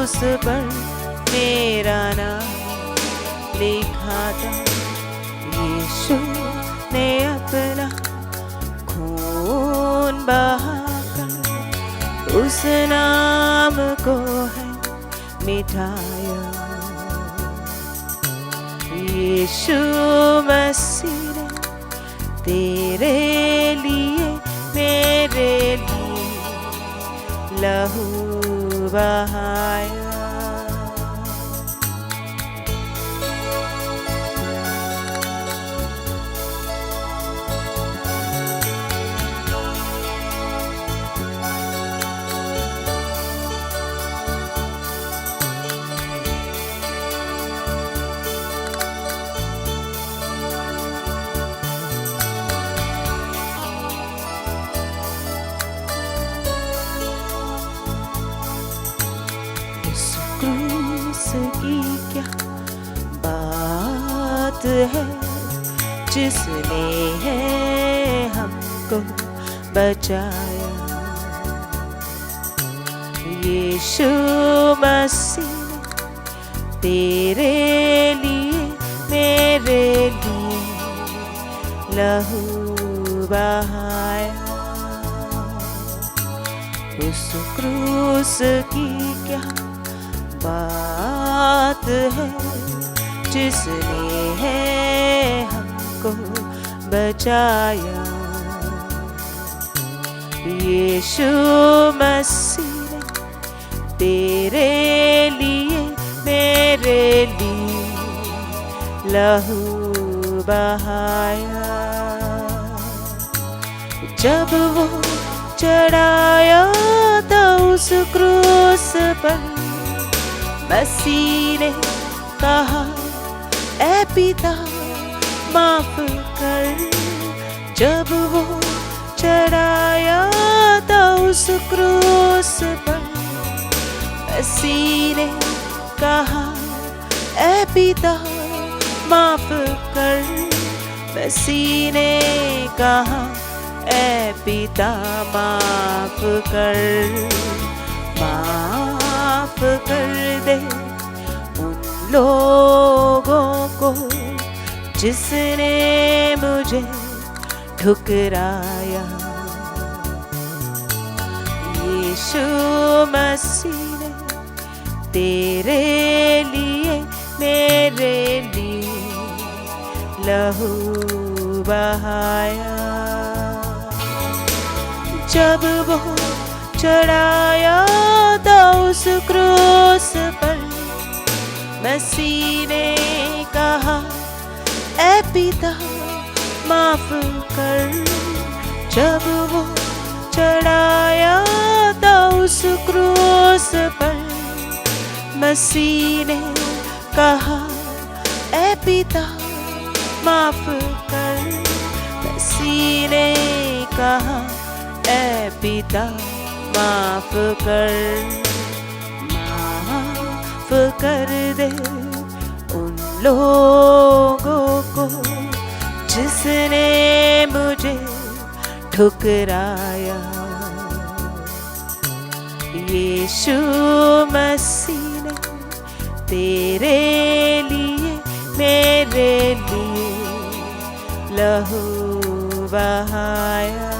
क्रूस पर मेरा नाम लिखा था। यीशु ने अपना खून बहाकर उस नाम को है मिटाया। यीशु मसीह ने तेरे लिए मेरे लिए लहू बहाया। उस क्रूस की क्या बात है जिसने है हमको बचाया। यीशु मसीह ने तेरे लिए मेरे लिए लहू बहाया। उस क्रूस की क्या बात है जिसने है हमको बचाया। यीशु मसीह ने तेरे लिए मेरे लिए लहू बहाया। जब वो चढ़ाया था उस क्रूस पर, मसीह ने कहा ऐ पिता माफ कर। जब वो चढ़ाया था उस क्रूस पर, मसीह ने कहा ऐ पिता माफ कर। मसीह ने कहा ऐ पिता माफ कर, माफ कर दे उन लोगों को जिसने मुझे ठुकराया। यीशु मसीह ने तेरे लिए मेरे लिए लहू बहाया। जब वो चढ़ाया था उस क्रूस पर, मसीह ने कहा ऐ पिता माफ कर। जब वो चढ़ाया था उस क्रूस पर, मसीह ने कहा ऐ पिता माफ कर। मसीह ने कहा ऐ पिता माफ कर, माफ कर दे उन लोगों को जिसने मुझे ठुकराया। यीशु मसीह ने तेरे लिए मेरे लिए लहू बहाया।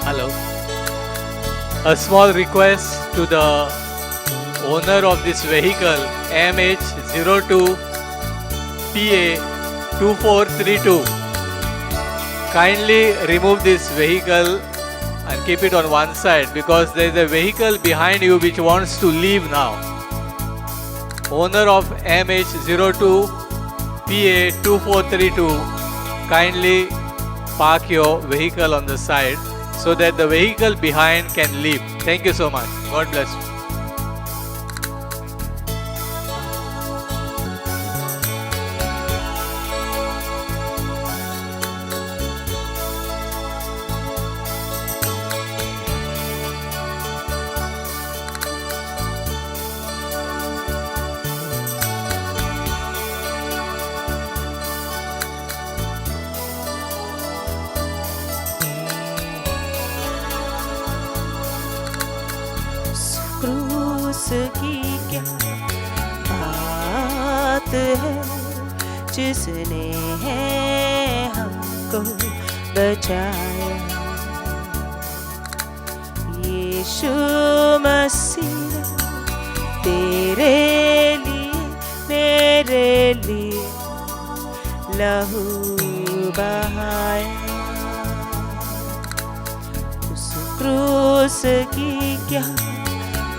Hello. A small request to the owner of this vehicle MH02 PA 2432. Kindly remove this vehicle and keep it on one side because there is a vehicle behind you which wants to leave now. Owner of MH02 PA 2432, kindly park your vehicle on the side so that the vehicle behind can leave. Thank you so much. God bless you. क्रूस की क्या बात है जिसने है हमको बचाया। यीशु मसीह ने तेरे लिए मेरे लिए लहू बहाया। उस क्रूस की क्या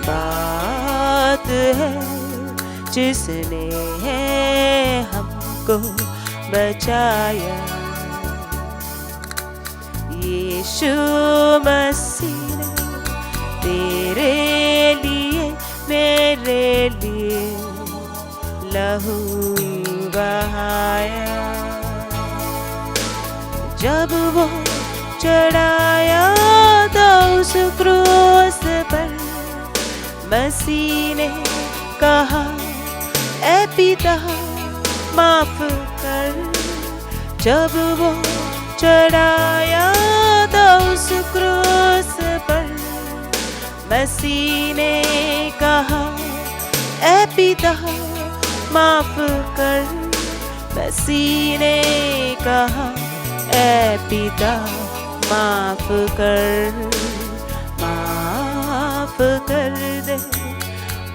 बात है जिसने है हमको बचाया। यीशु मसीह ने तेरे लिए मेरे लिए लहू बहाया। जब वो चढ़ाया तो उस क्रूस पर मसीह ने कहा, ऐ पिता माफ कर। जब वो चढ़ाया तो उस क्रूस पर मसीह ने कहा, ऐ पिता माफ कर। मसीह ने कहा, ऐ पिता माफ कर, माफ कर दे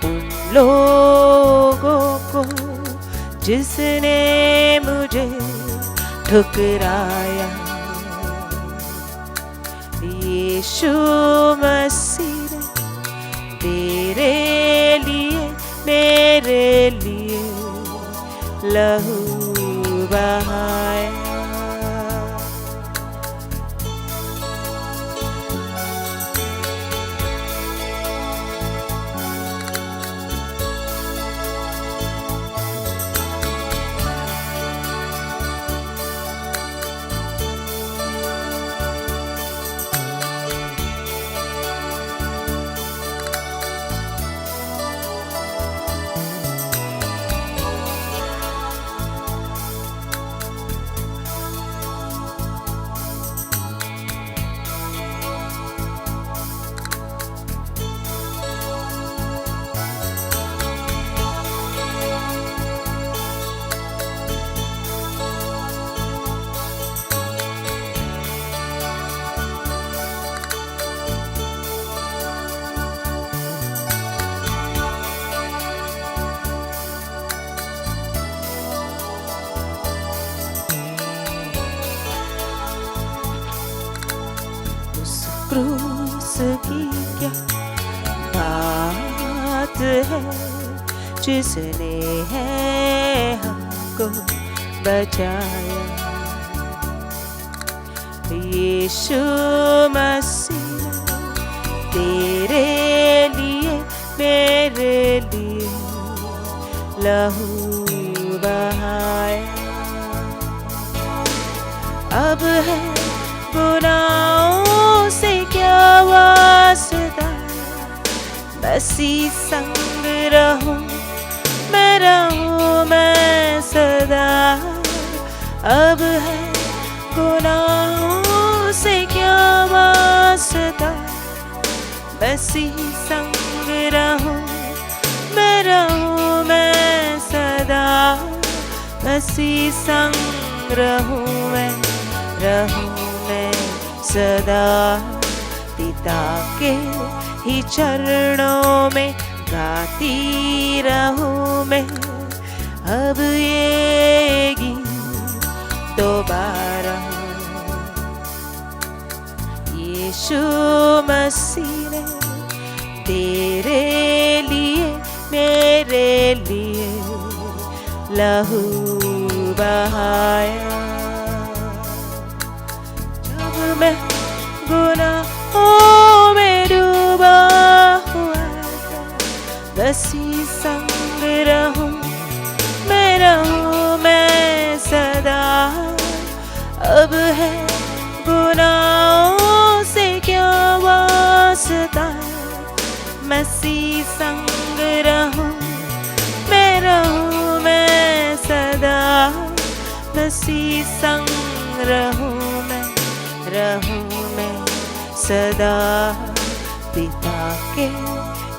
उन लोगों को जिसने मुझे ठुकराया। यीशु मसीह ने तेरे लिए मेरे लिए लहू बहाया। क्रूस की क्या बात है जिसने है हमको बचाया। यीशु मसीह तेरे लिए मेरे लिए लहू बहाया। अब है गुनाहों से क्या वास्ता, मसीह संग रहूं मैं, रहूं मैं सदा। अब है गुनाहों से क्या वास्ता, मसीह संग रहूं मैं, रहूं मैं सदा। मसीह संग रहूं मैं, रहूं मैं सदा। पिता के ही चरणों में गाती रहूं मैं अब ये गीत दोबारा। यीशु मसीह ने तेरे लिए मेरे लिए लहू बहाया। मैं गुनाहों में डूबा हुआ था, मसीह संग रहूं मैं, रहूं मैं सदा। अब है गुनाहों से क्या वास्ता, मसीह संग रहूं मैं, रहूं मैं सदा। मसीह संग रहूं मैं, रहूं मैं सदा। पिता के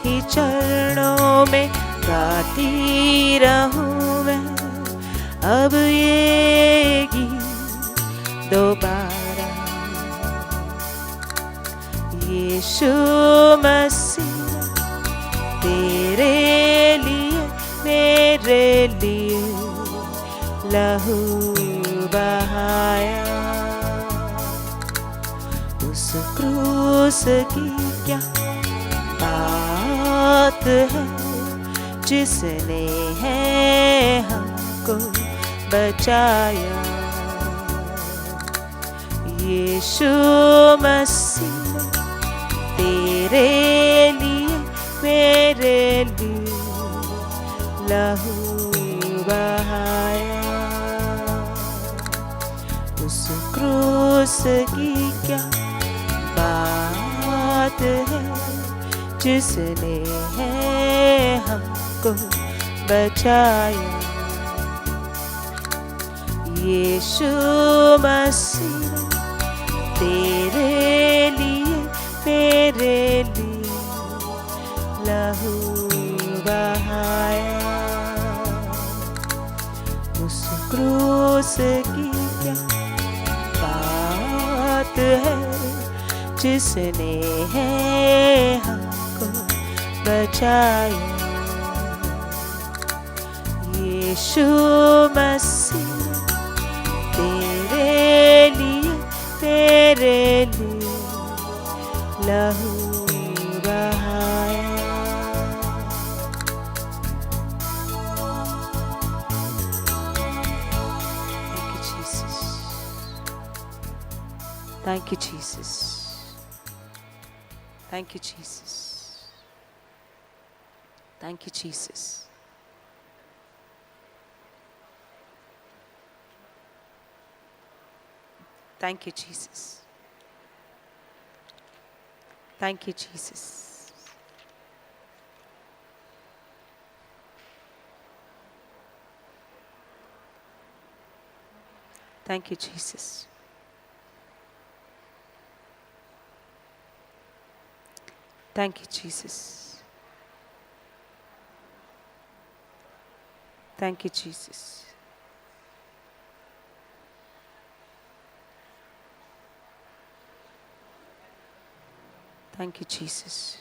ही चरणों में गाती रहूं मैं अब ये गीत दोबारा। यीशु मसीह तेरे लिए मेरे लिए लहू बहाया, उस क्रूस की क्या बात है जिसने है हमको बचाया। यीशु मसीह तेरे लिए मेरे लिए लहू बहाया, उस क्रूस की क्या बात है जिसने है हमको बचाया। यीशु मसीह तेरे लिए मेरे लिए लहू बहाया, उस क्रूस की क्या बात है जिसने है हमको बचाया। यीशु मसीह तेरे लिए मेरे लिए लहू बहाया। Thank you, Jesus. Thank you, Jesus. Thank you, Jesus. Thank you, Jesus. Thank you, Jesus. Thank you, Jesus. Thank you, Jesus. Thank you, Jesus. Thank you, Jesus. Thank you, Jesus.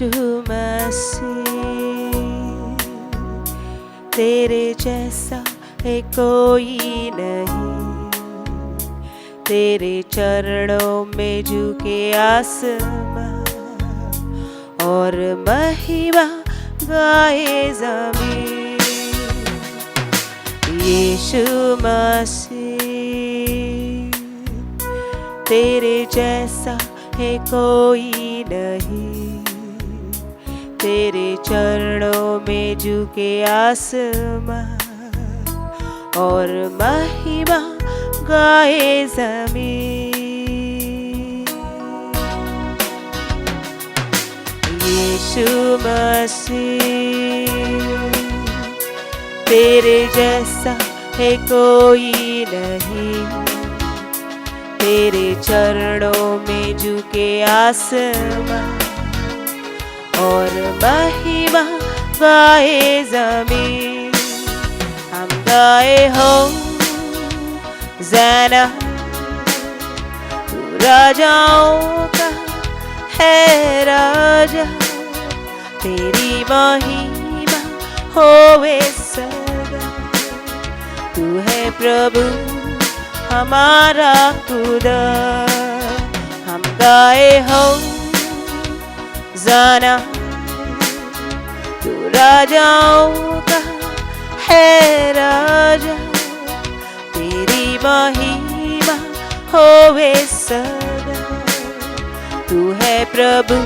यीशु मसीह तेरे जैसा है कोई नहीं, तेरे चरणों में झुके आसमां और महिमा गाए ज़मीं। यीशु मसीह तेरे जैसा है कोई नहीं, तेरे चरणों में झुके आसमां और महिमा गाए ज़मीं। यीशु मसीह तेरे जैसा है कोई नहीं, तेरे चरणों में झुके आसमां और महिमा गाए ज़मीन। हम गाए हो ज़ाना, तू राजाओं का है राजा, तेरी महिमा होवे सदा। तू है प्रभु हमारा खुदा। हम गाए हो जाना, तू राजाओं का है राजा, तेरी महिमा होवे सदा। तू है प्रभु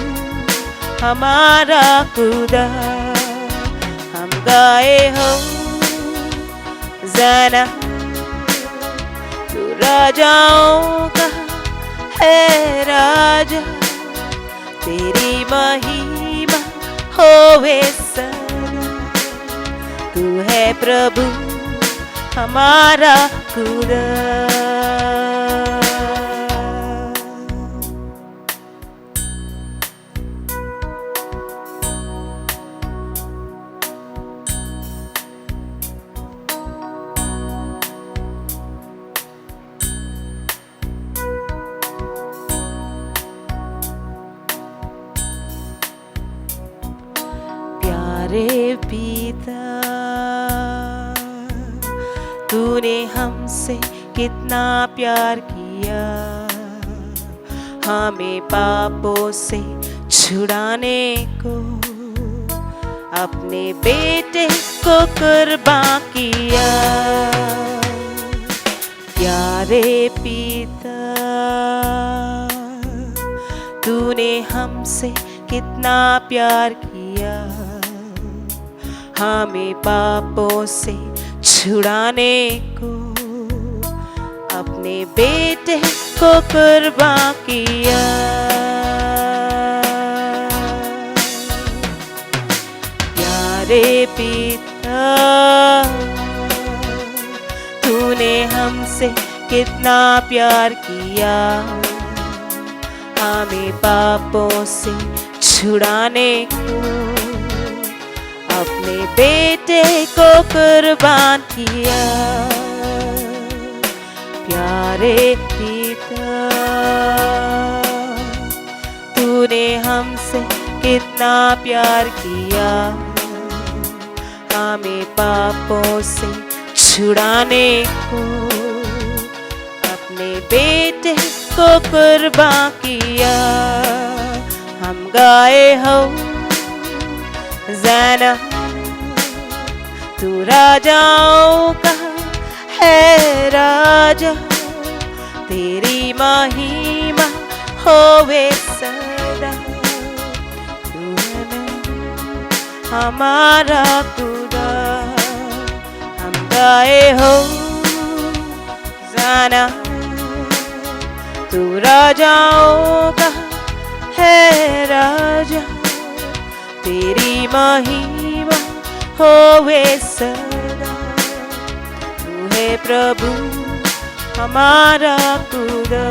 हमारा खुदा। हम गाए हो जाना, तू राजाओं का है राजा, तेरी महिमा होवे सदा। तू है प्रभु हमारा खुदा। प्यारे पिता, तूने हमसे कितना प्यार किया, हमें पापों से छुड़ाने को अपने बेटे को कुर्बान किया। प्यारे पिता, तूने हमसे कितना प्यार किया, हमें पापों से छुड़ाने को अपने बेटे को कुर्बान किया। प्यारे पिता, तूने हमसे कितना प्यार किया, हमें पापों से छुड़ाने को अपने बेटे को कुर्बान किया। प्यारे पिता, तूने हमसे कितना प्यार किया, हमें पापों से छुड़ाने को अपने बेटे को कुर्बान किया। हम गाए हो ज़ाना, तू राजाओं का है राजा, तेरी महिमा होवे सदा। तू है हमारा खुदा। हम गाए हो ज़ाना, तू राजाओं का है राजा, तेरी महिमा होवे सदा। तू है प्रभु हमारा खुदा।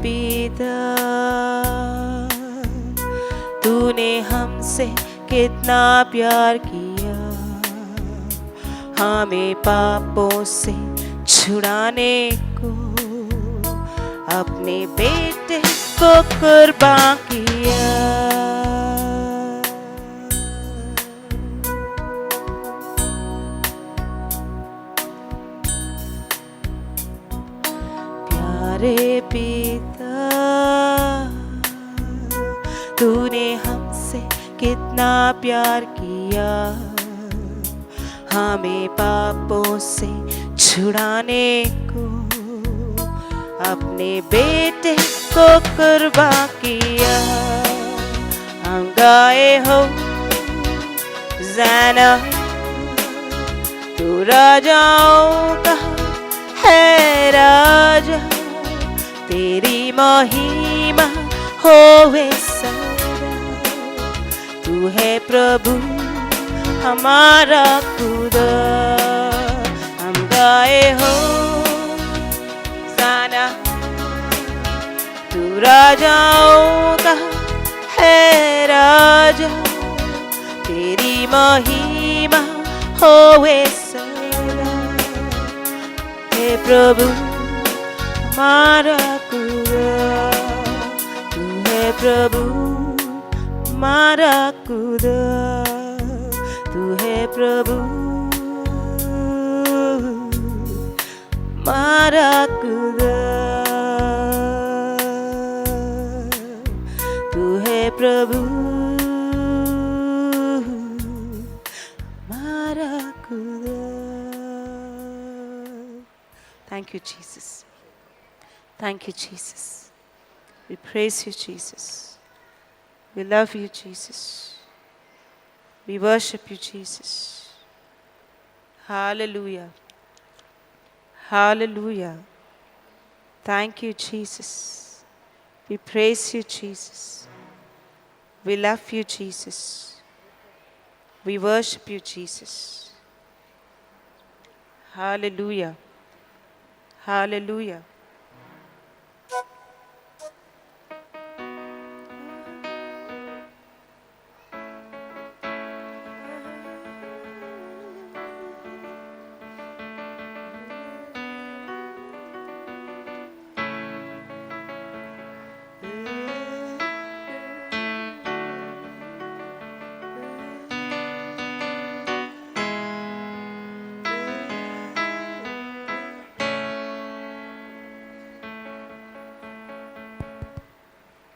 पिता, तूने हमसे कितना प्यार किया, हमें पापों से छुड़ाने को अपने बेटे को कुर्बान किया। प्यारे पिता, तूने हमसे कितना प्यार किया, हमें पापों से छुड़ाने को अपने बेटे को कुर्बान किया। हम गाए होज़ाना, तू राजाओं का है राजा, तेरी महिमा होवे सदा, तू है प्रभु हमारा खुदा। हम गाए होज़ाना, तू राजाओं का है राजा, तेरी महिमा होवे सदा, हे प्रभु हमारा खुदा, तू है प्रभु हमारा खुदा, तू है प्रभु हमारा खुदा, तू है प्रभु हमारा खुदा। Thank you, Jesus. Thank you, Jesus. We praise you, Jesus. We love you, Jesus. We worship you, Jesus. Hallelujah. Hallelujah. Thank you, Jesus. We praise you, Jesus. We love you, Jesus. We worship you, Jesus. Hallelujah. Hallelujah.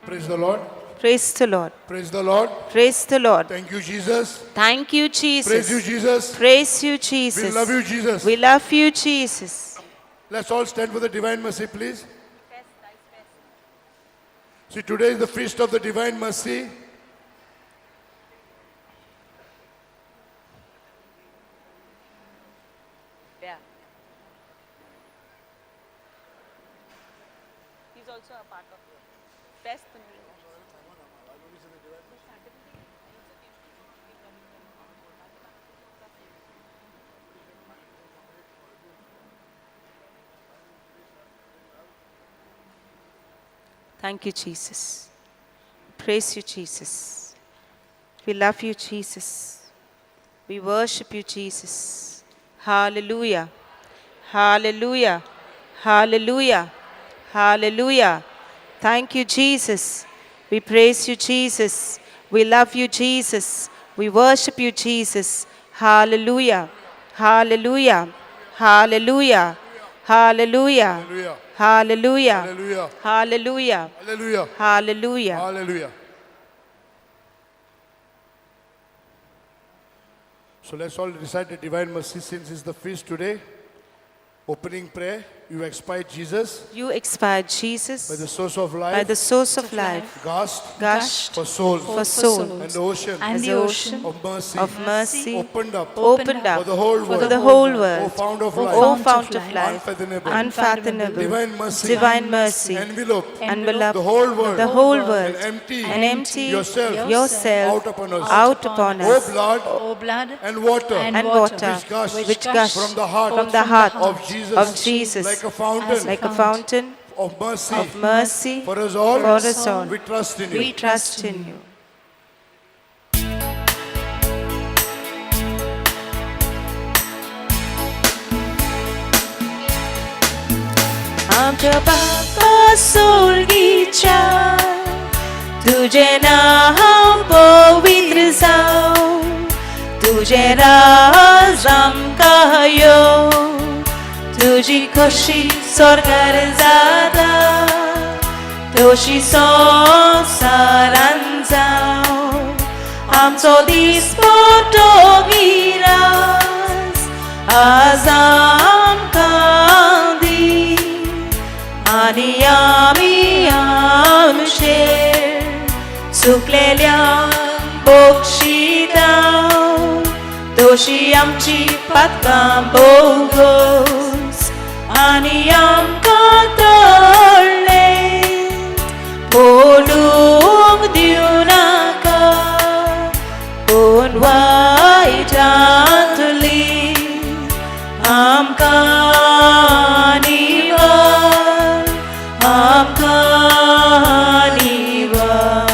Praise the Lord. Praise the Lord. Praise the Lord. Praise the Lord. Thank you, Jesus. Thank you, Jesus. Praise you, Jesus. Praise you, Jesus. We love you, Jesus. We love you, Jesus. Let's all stand for the Divine Mercy, please. See, today is the feast of the Divine Mercy. Yeah. He's also a part of it. Best. Thank you, Jesus. Praise you, Jesus. We love you, Jesus. We worship you, Jesus. Hallelujah. Hallelujah. Hallelujah. Hallelujah. Thank you, Jesus. We praise you, Jesus. We love you, Jesus. We worship you, Jesus. Hallelujah. Hallelujah. Hallelujah. Hallelujah. Hallelujah. Hallelujah. Hallelujah. Hallelujah. Hallelujah. Hallelujah. Hallelujah. So let's all recite the Divine Mercy since it's the feast today. Opening prayer, you expired Jesus You expired Jesus by the source of life, by the source of life, gushed gushed for souls, for souls, and the ocean and as the the ocean ocean of mercy, of mercy opened up opened up for the whole for world. the whole O world. fount of life, O fount of life, unfathomable, unfathomable, divine mercy, divine mercy, envelope envelop the whole world, the whole world, and empty, and empty yourself, yourself out upon us. out upon O us. blood O blood and water, and And water, which gushed which gushed from the heart from the heart of Jesus, of Jesus, like a fountain like a fountain Of mercy. Of mercy. For us all. For us all. We trust in you. We trust in you. आमच्या बापा सोलगीच्या तुझे नाव पवित्र जावं, तुझे राज आमकां येवं, तुजी खोशी स्वर्गार जाता तशी संवसारान जावं. आमचो दिसपट्टो गिरास आज आमकां दी, आनी आमी आमचे चुकलेल्यांक बक्षिता तशी आमची पातकां बोगस, आनी आमकां तळ्ळे पडूंक दिवं नाका, पूण वायटांतली आमकां निवार, आमकां निवार.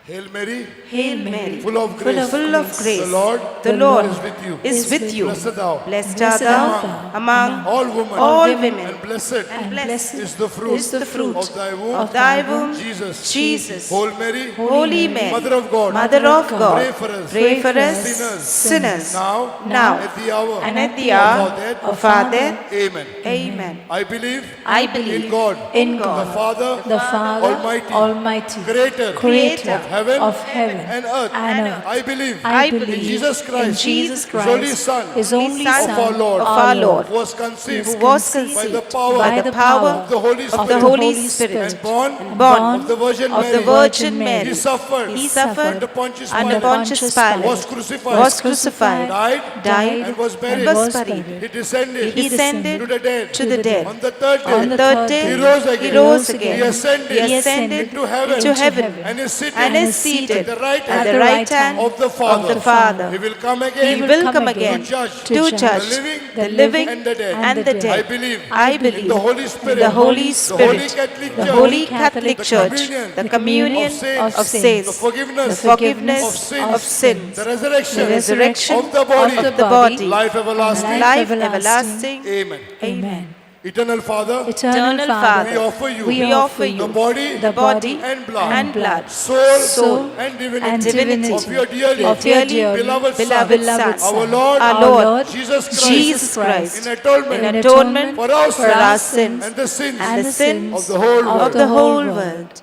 Hail Mary, Hail Mary, full of grace. Full of grace, The Lord, the Lord is with you. is with you. Blessed thou Blessed art thou among all women, all women, and blessed and blessed is the fruit, is the fruit of thy womb, of thy womb, Jesus. Jesus. Holy Mary, Holy Mary, Mother of God, Mother of God, pray for us, pray for us sinners, sinners, now, now, at the hour, and at the of hour our death. of our death. Amen. Amen. I believe I believe in God, In the God, Father, the Father, Almighty, Almighty, Creator, Creator of heaven, of heaven and earth. and earth. I believe I I believe in Jesus Christ, in Jesus His only Christ, Son, His only Son Son, of our Lord, of our Lord, who was conceived who was by conceived the power by the power of the Holy of Spirit, the Holy Spirit, and born and born of the Virgin of the Mary. Virgin Mary. He suffered He suffered under Pontius under Pilate, Pontius Pilate, was crucified, was crucified, died, died, and was buried. and was buried. He descended, He descended to the dead. to the dead. On the third day, On the third day, he rose again. He rose again. He ascended, He ascended into heaven, into heaven, and is seated, and is seated at the right at hand the right hand of the Father. of the Father. He will come again He will come again to judge, to judge the living, the living and the dead. and the dead. I believe I believe in the Holy Spirit, the Holy the Spirit, Holy Catholic the Church, Holy Catholic the Church, communion, the communion of saints, of saints, the forgiveness, the forgiveness of sins, of sins, the resurrection, the resurrection of the body, of the body, life everlasting. life everlasting. Amen. Amen. Eternal Father, Eternal Eternal Father, we offer you, we we offer you the body, the body and blood, and blood, soul, soul, and divinity, and divinity of your dearly, of your dearly beloved Son, beloved beloved Son, our Lord, our Lord, Jesus Christ, Jesus Christ, in atonement, in atonement for our for our sins sins and the sins and the sins of the whole of world. the whole world.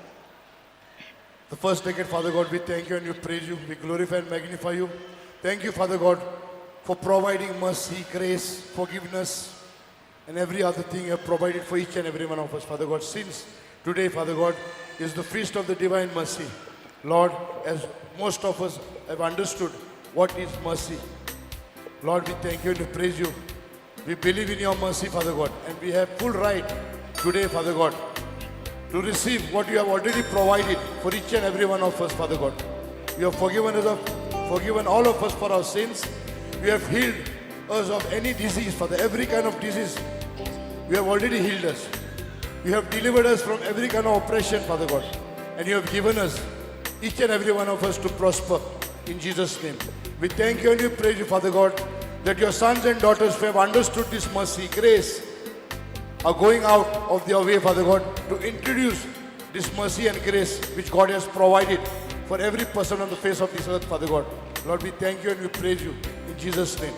The first decade, Father God, we thank you and we praise you. We glorify and magnify you. Thank you, Father God, for providing mercy, grace, forgiveness, and every other thing you have provided for each and every one of us, Father God. Since today, Father God, is the feast of the divine mercy. Lord, as most of us have understood what is mercy, Lord, we thank you and we praise you. We believe in your mercy, Father God, and we have full right today, Father God, to receive what you have already provided for each and every one of us, Father God. You have forgiven us forgiven all of us for our sins. You have healed us of any disease, Father, every kind of disease. You have already healed us. You have delivered us from every kind of oppression, Father God. And you have given us, each and every one of us, to prosper in Jesus' name. We thank you and we praise you, Father God, that your sons and daughters who have understood this mercy, grace, are going out of their way, Father God, to introduce this mercy and grace which God has provided for every person on the face of this earth, Father God. Lord, we thank you and we praise you in Jesus' name.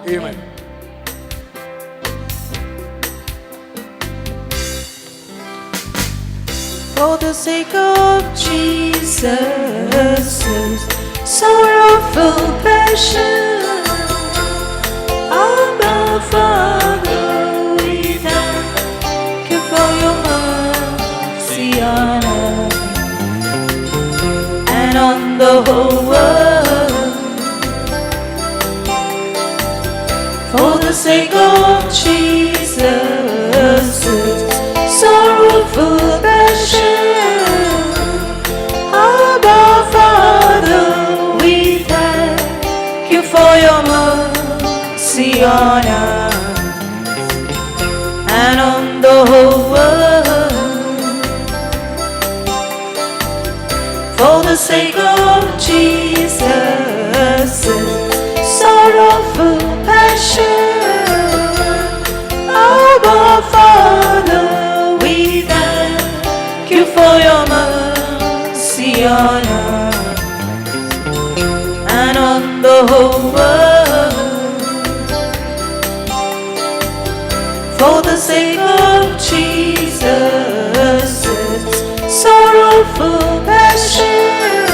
Amen. For the sake of Jesus' sorrowful passion, Abba Father, we thank you for your mercy on us and on the whole world. For the sake of Jesus' sorrowful passion, Abba Father, we thank you for your mercy on us For the sake of Jesus' sorrowful passion, Abba Father, we thank you for your mercy on us and on the whole world. For the sake of Jesus' sorrowful passion,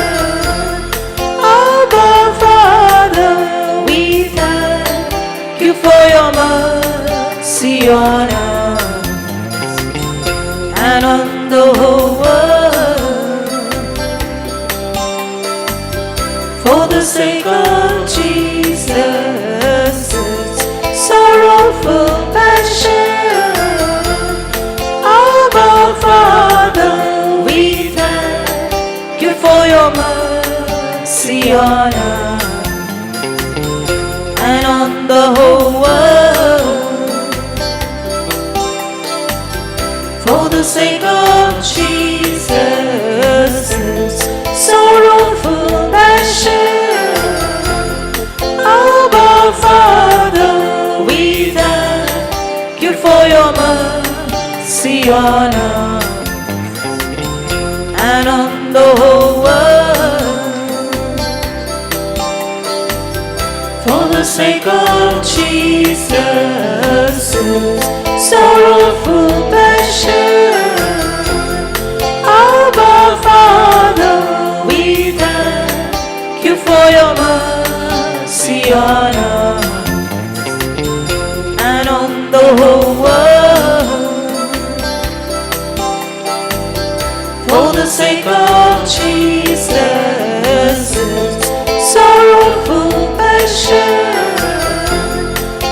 Abba Father, we thank you for your mercy on us and on the whole world. For the sake of Jesus' sorrowful passion, Abba Father, we thank you for your mercy on us and on the whole world. For the sake of Jesus' sorrowful passion, Abba Father, we thank you for your mercy on us and on the whole world. For the sake of Jesus' sorrowful passion, Abba Father, we thank you for your mercy on us and on the whole world. For the sake of Jesus' sorrowful passion,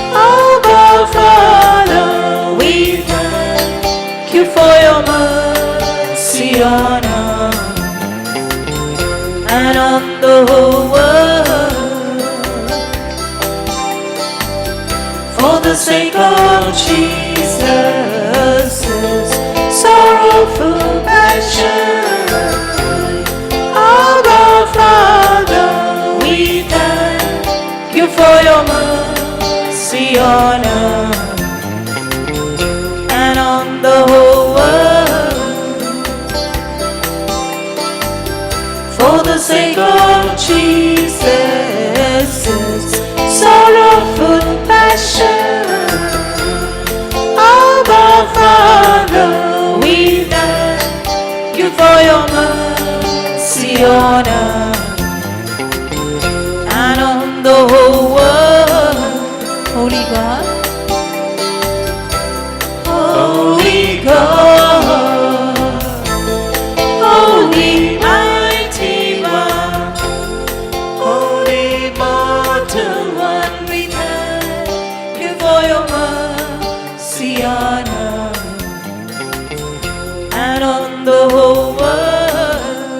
Abba Father, we thank you for your mercy on us and on the whole world. For the sake of Jesus' sorrowful passion, Abba Father, we thank you for your mercy on us and on the whole world. For the sake of Jesus' sorrowful passion, Abba Father, we thank you for your mercy on us and on the whole world. Holy God, Holy God, Holy Mighty One, Holy Immortal One, we thank you for your mercy on us and on the whole world.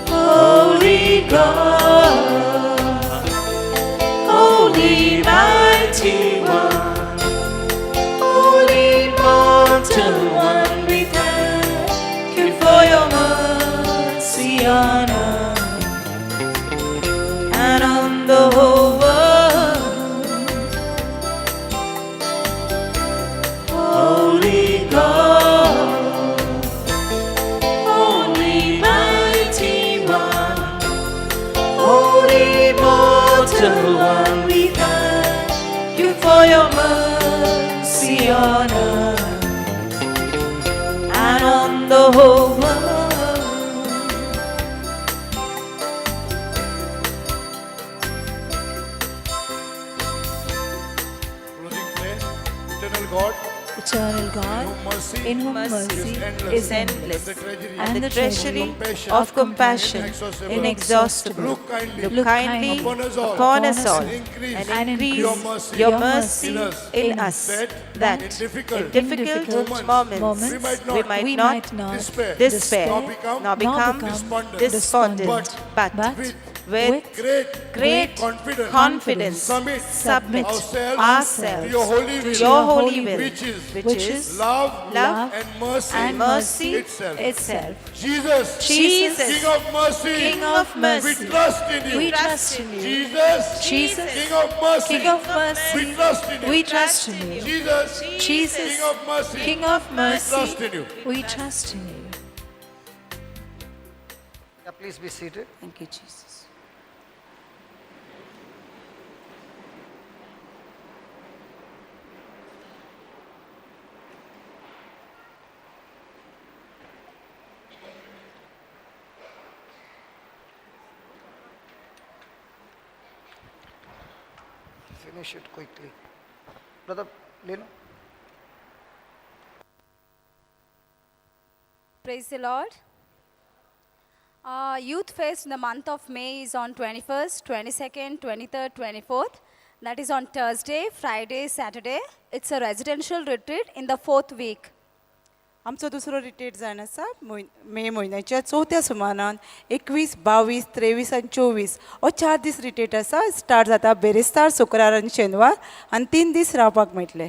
Holy God, Holy Mighty One, Holy Immortal One, we thank you for your mercy on us and on the whole world. Holy God, Holy Mighty One, Holy Immortal One, we thank you for your mercy on us and on the whole world. Closing prayer. Eternal God, Eternal God, in whom mercy in whom Mercy mercy endless, is endless, the treasury and the and the treasury compassion of compassion inexhaustible. Inexhaustible. Look kindly Look Look kindly kindly upon us all upon us all and increase and increase your mercy your your mercy in us, in us, that that in difficult in difficult difficult moments moments we might we not might we not might not despair, despair, nor become nor become become despondent, despondent, but but but with with great great confidence, confidence submit, submit ourselves, ourselves to your holy to will, your holy will, which is which is love, love and mercy, and mercy itself. itself. Jesus, Jesus, King of mercy, King of mercy, we trust in you. We trust in you. Jesus, Jesus, King of mercy, King of mercy, we trust in you. we trust in you. Jesus, Jesus, King of mercy, King of we mercy, trust in you. we trust in you. Yeah, please be seated. Thank you, Jesus. Finish it quickly. Brother, Lino. Praise the Lord. Youth Fest in the month of May is on 21st, 22nd, 23rd, 24th. That is on Thursday, Friday, Saturday. It's a residential retreat in the fourth week. आमचो दुसरो retreat जावन आसा मे म्हयन्याच्या चवथ्या सुमारान 21, 22, 23 आनी 24 हो 4 दीस retreat आसा. स्टार्ट जाता बेरेस्तार, शुक्रार आनी शेनवार आनी 3 दीस रावपाक मेळटले.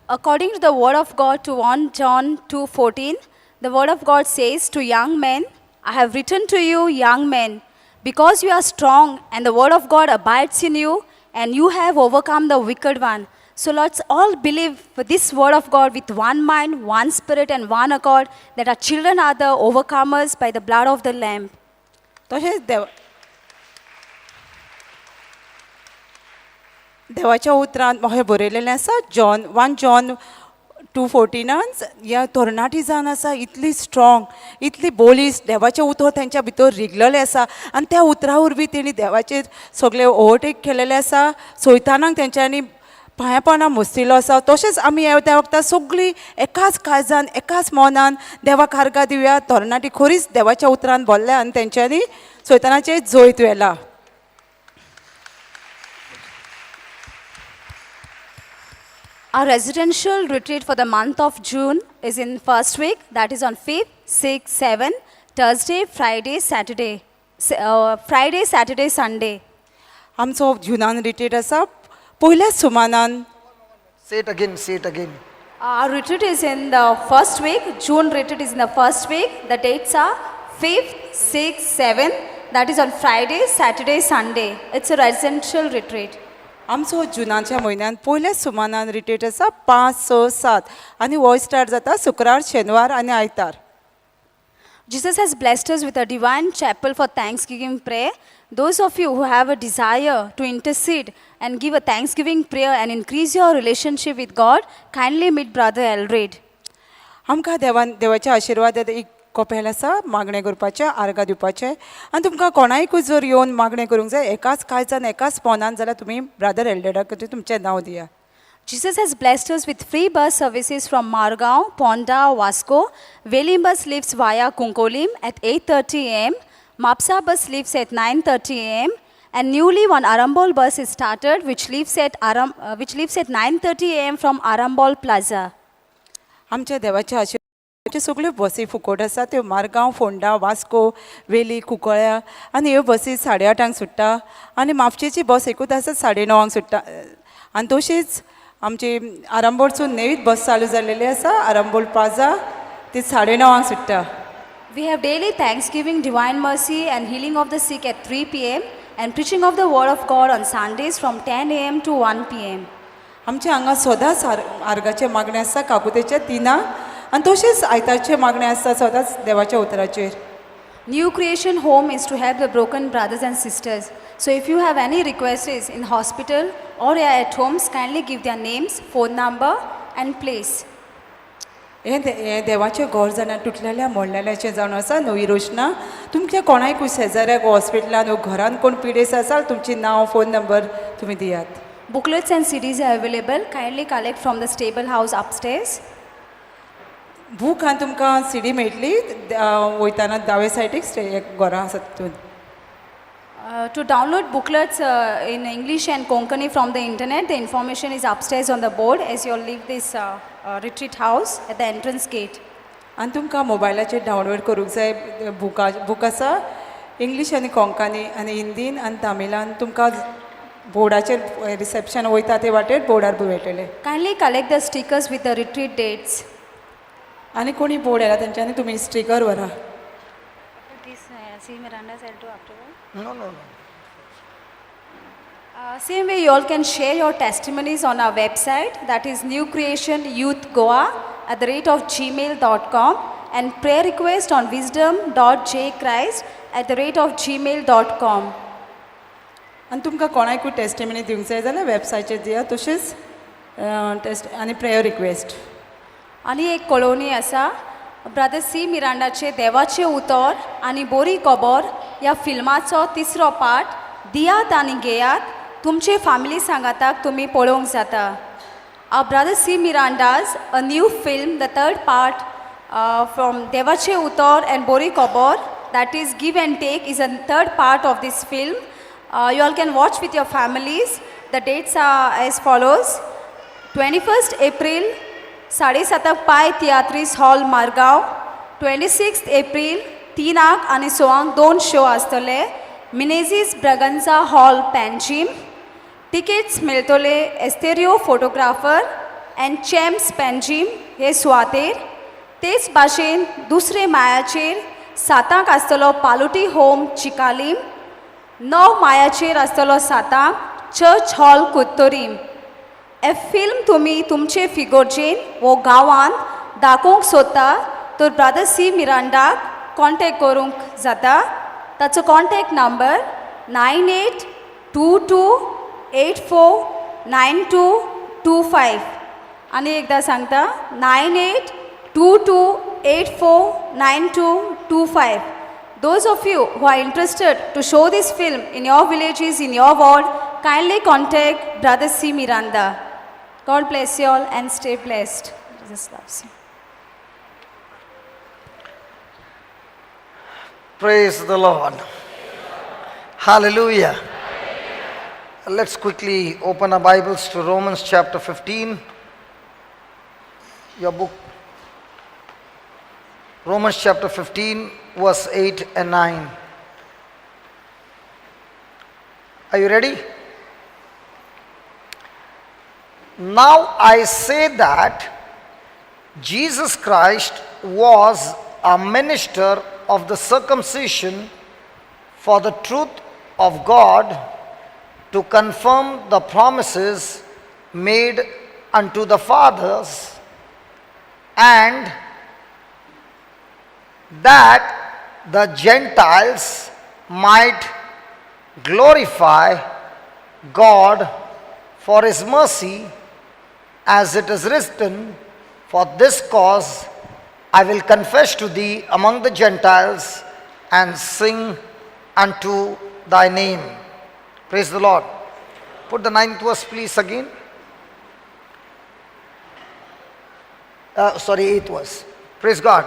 According to the word of God to 1 John 2:14, the word of God says to young men, I have written to you, young men, because you are strong and the word of God abides in you and you have overcome the wicked one. So let's all believe for this word of God with one mind, one spirit and one accord, that our children are the overcomers by the blood of the Lamb. तशेंच देवाच्या उतरान अशें बरयलेलें आसा John 1 John 2:14 ह्या तरणाटी जावन आसा इतली strong, इतली बोलीस, देवाचें उतर तेंच्या भितर रिगलेलें आसा आनी त्या उतरा वरवीं तेणी देवाचेर सगळें ओवरटेक केलेलें आसा. सैतानाक तेंच्यांनी पांया पोंदा मुस्तिलो आसा. तशेंच आमी ह्या त्या वखदार सगळीं एकाच काळजान एकाच मनान देवाक आर्गां दिवया. तरणाटी खरीच देवाच्या उतरान भरल्या आनी तेंच्यांनी सैतानाचेर जैत व्हेलां. Our residential retreat for the month of June is in first week, that is on 5th, 6th, 7th, Thursday, Friday, Saturday, Friday, Saturday, Sunday. आमचो जुनान रिट्रीट आसा पयल्याच सुमानान. Say it again, say it again. Our retreat is in the first week, June retreat is in the first week. The dates are 5th, 6th, 7th, that is on Friday, Saturday, Sunday. It's a residential retreat. आमचो जुनाच्या म्हयन्यान पयल्याच सुमानान retreat आसा 5, 6, 7 आनी हो start जाता शुक्रार, शेनवार आनी आयतार. Jesus has blessed us with a divine chapel for thanksgiving prayer. Those of you who have a desire to intercede and give a thanksgiving prayer and increase your relationship with God, kindly meet Brother Eldred. आमकां देवान देवाच्या आशिर्वादात एक Coppell आसा मागणें करपाचें, आर्गां दिवपाचें आनी तुमकां कोणायकूय जर येवन मागणें करूंक जाय एकाच काळजान एकाच मनान जाल्यार तुमी ब्रदर एल्ड्रेडाक तुमचें नांव दिया. Jesus has blessed us with free bus services from Margao, Ponda, Vasco. Velim bus leaves via Cuncolim at 8:30 a.m. Mapsa bus leaves at 9:30 a.m. And newly one Arambol bus is started, which leaves at 9:30 a.m. from Arambol Plaza. आमच्या देवाच्या आशिर्वादाच्यो सगळ्यो बसी फुकट आसा त्यो मारगांव, फोंडा, वास्को, वेली, कुंकळ्या आनी ह्यो बसी 8:30 सुट्टा आनी म्हापशेची बस एकूच आसा 9:30 सुट्टा. आनी तशीच आमची आरांबोलसून नवीच बस चालू जाल्लेली आसा आरांबोल प्लाजा ती 9:30 सुट्टा. We have daily thanksgiving, divine mercy and healing of the sick at 3 p.m. and preaching of the word of God on Sundays from 10 a.m. to 1 p.m. आमच्या हांगा सदांच आर्गाचें मागणें आसता काकुतेच्या 3 आनी तशेंच आयतारचें मागणें आसता सदांच देवाच्या उतराचेर. New Creation Home is to help the broken brothers and sisters. So if you have any requests in hospital or at homes, kindly give their names, phone number and place. हें देवाचें घर जाणां तुटलेल्या मोडलेल्याचें जावन आसा नवी रोशना. तुमच्या कोणायकूय शेजाऱ्याक हॉस्पिटलान वो घरान कोण पिडेस्त आसा तुमचें नांव फोन नंबर तुमी दियात. Booklets and CDs are available. Kindly collect from the stable house upstairs. Book आनी तुमकां सीडी मेळटली वयताना दावे सायडीक घरां आसा तितून. To download booklets in English and Konkani from the internet, the information is upstairs on the board as you leave this retreat house at the entrance gate. आनी तुमकां मोबायलाचेर डावनलोड करूंक जाय बूक आसा इंग्लीश आनी कोंकणी आनी हिंदीन आनी तामिलान तुमकां बोर्डाचेर रिसेप्शन वयता ते वाटेर बोर्डार मेळटले. Kindly collect the stickers with the retreat dates. आनी कोणी बोर्ड येला तेंच्यांनी तुमी sticker व्हरा. This C Miranda's I'll do afterward. No. Same way, you all can share your testimonies on our website, that is newcreationyouthgoa@gmail.com, and prayer request on wisdom.jchrist@gmail.com. आनी तुमकां कोणाकूय testimony दिवंक जाय जाल्यार वेबसायटीचेर दिया, तशेंच टेस्ट आनी प्रेयर रिक्वेस्ट. आनी एक कळोवणी आसा, ब्रदर सी मिरांडाचे देवाचें उतर आनी बोरी खबर ह्या फिल्माचो तिसरो पार्ट दियात आनी घेयात तुमचे फामिली सांगाताक तुमी पळोवंक जाता. Our brother C Miranda's a new film, the third part from देवाचें उतर and Bori Khobor, that is Give and Take, is a third part of this film. You all can watch with your families. The dates are as follows: 21st April 7:30 Pai Tiatris hall, Margao. 26 April 3 आनी 6 दोन show आसतले, Menezes ब्रगन्सा hall, Panjim. Tickets मेळटले एस्तेरियो photographer and champs, Panjim हे सुवातेर. तेच भाशेन दुसरे मायाचेर 7 आसतलो पालुटी होम, चिकालीम. 9 मायाचेर आसतलो 7 चर्च हॉल, कुत्तोरीम. हे फिल्म तुमी तुमचे फिगोर्जेन वो गांवांत दाखोवंक सोदता तर ब्रदर सी मिरांडाक कॉन्टेक्ट करूंक जाता. ताचो contact number 9822849225. आनी एकदां सांगता, 9822849225. Those of you who are interested to show this film in your villages, in your ward, kindly contact Brother C. Miranda. God bless you all and stay blessed. Jesus loves you. Praise the Lord. Hallelujah. Let's quickly open our Bibles to Romans chapter 15. Your book. Romans chapter 15, verse 8 and 9. Are you ready? Now I say that Jesus Christ was a minister of the circumcision for the truth of God, to confirm the promises made unto the fathers, and that the Gentiles might glorify God for his mercy, as it is written, "For this cause I will confess to thee among the Gentiles and sing unto thy name." Praise the Lord. Put the ninth verse, please, again. Sorry, eighth verse. Praise God.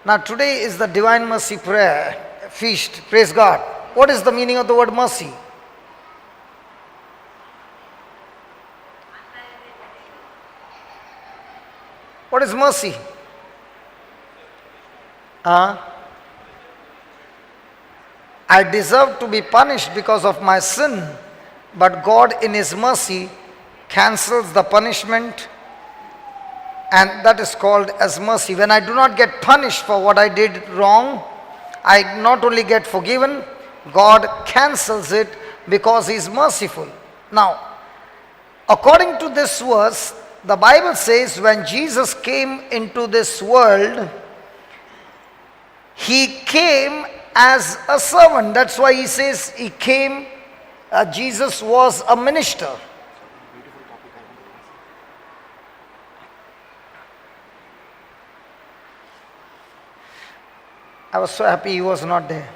Now, today is the Divine Mercy Prayer Feast. Praise God. What is the meaning of the word mercy? What is mercy? Huh? I deserve to be punished because of my sin, but God in His mercy cancels the punishment, and that is called as mercy. When I do not get punished for what I did wrong, I not only get forgiven, God cancels it because He is merciful. Now, according to this verse, the Bible says when Jesus came into this world, He came as a servant. That's why he says he came, Jesus was a minister. I was so happy he was not there.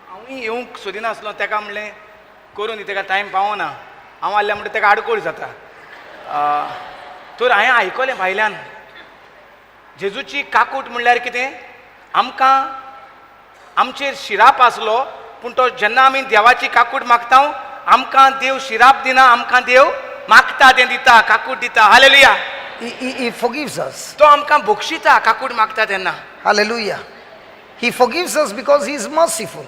हांवूय येवंक सोदिनासलो. ताका म्हणलें करून दी, ताका time पावना. हांव आसल्यार म्हणटा ताका आडकोळ जाता. तर हांवें आयकलें भायल्यान, जेजूची काकूट म्हणल्यार कितें, आमकां आमचेर शिराप आसलो, पूण तो जेन्ना आमी देवाची काकूट मागता, आमकां देव शिराप दिना, आमकां देव मागता तें दिता, काकूट दिता. हालेलुया. He forgives us. तो आमकां बक्षिता काकूट मागता तेन्ना. Hallelujah. He forgives us because He is merciful.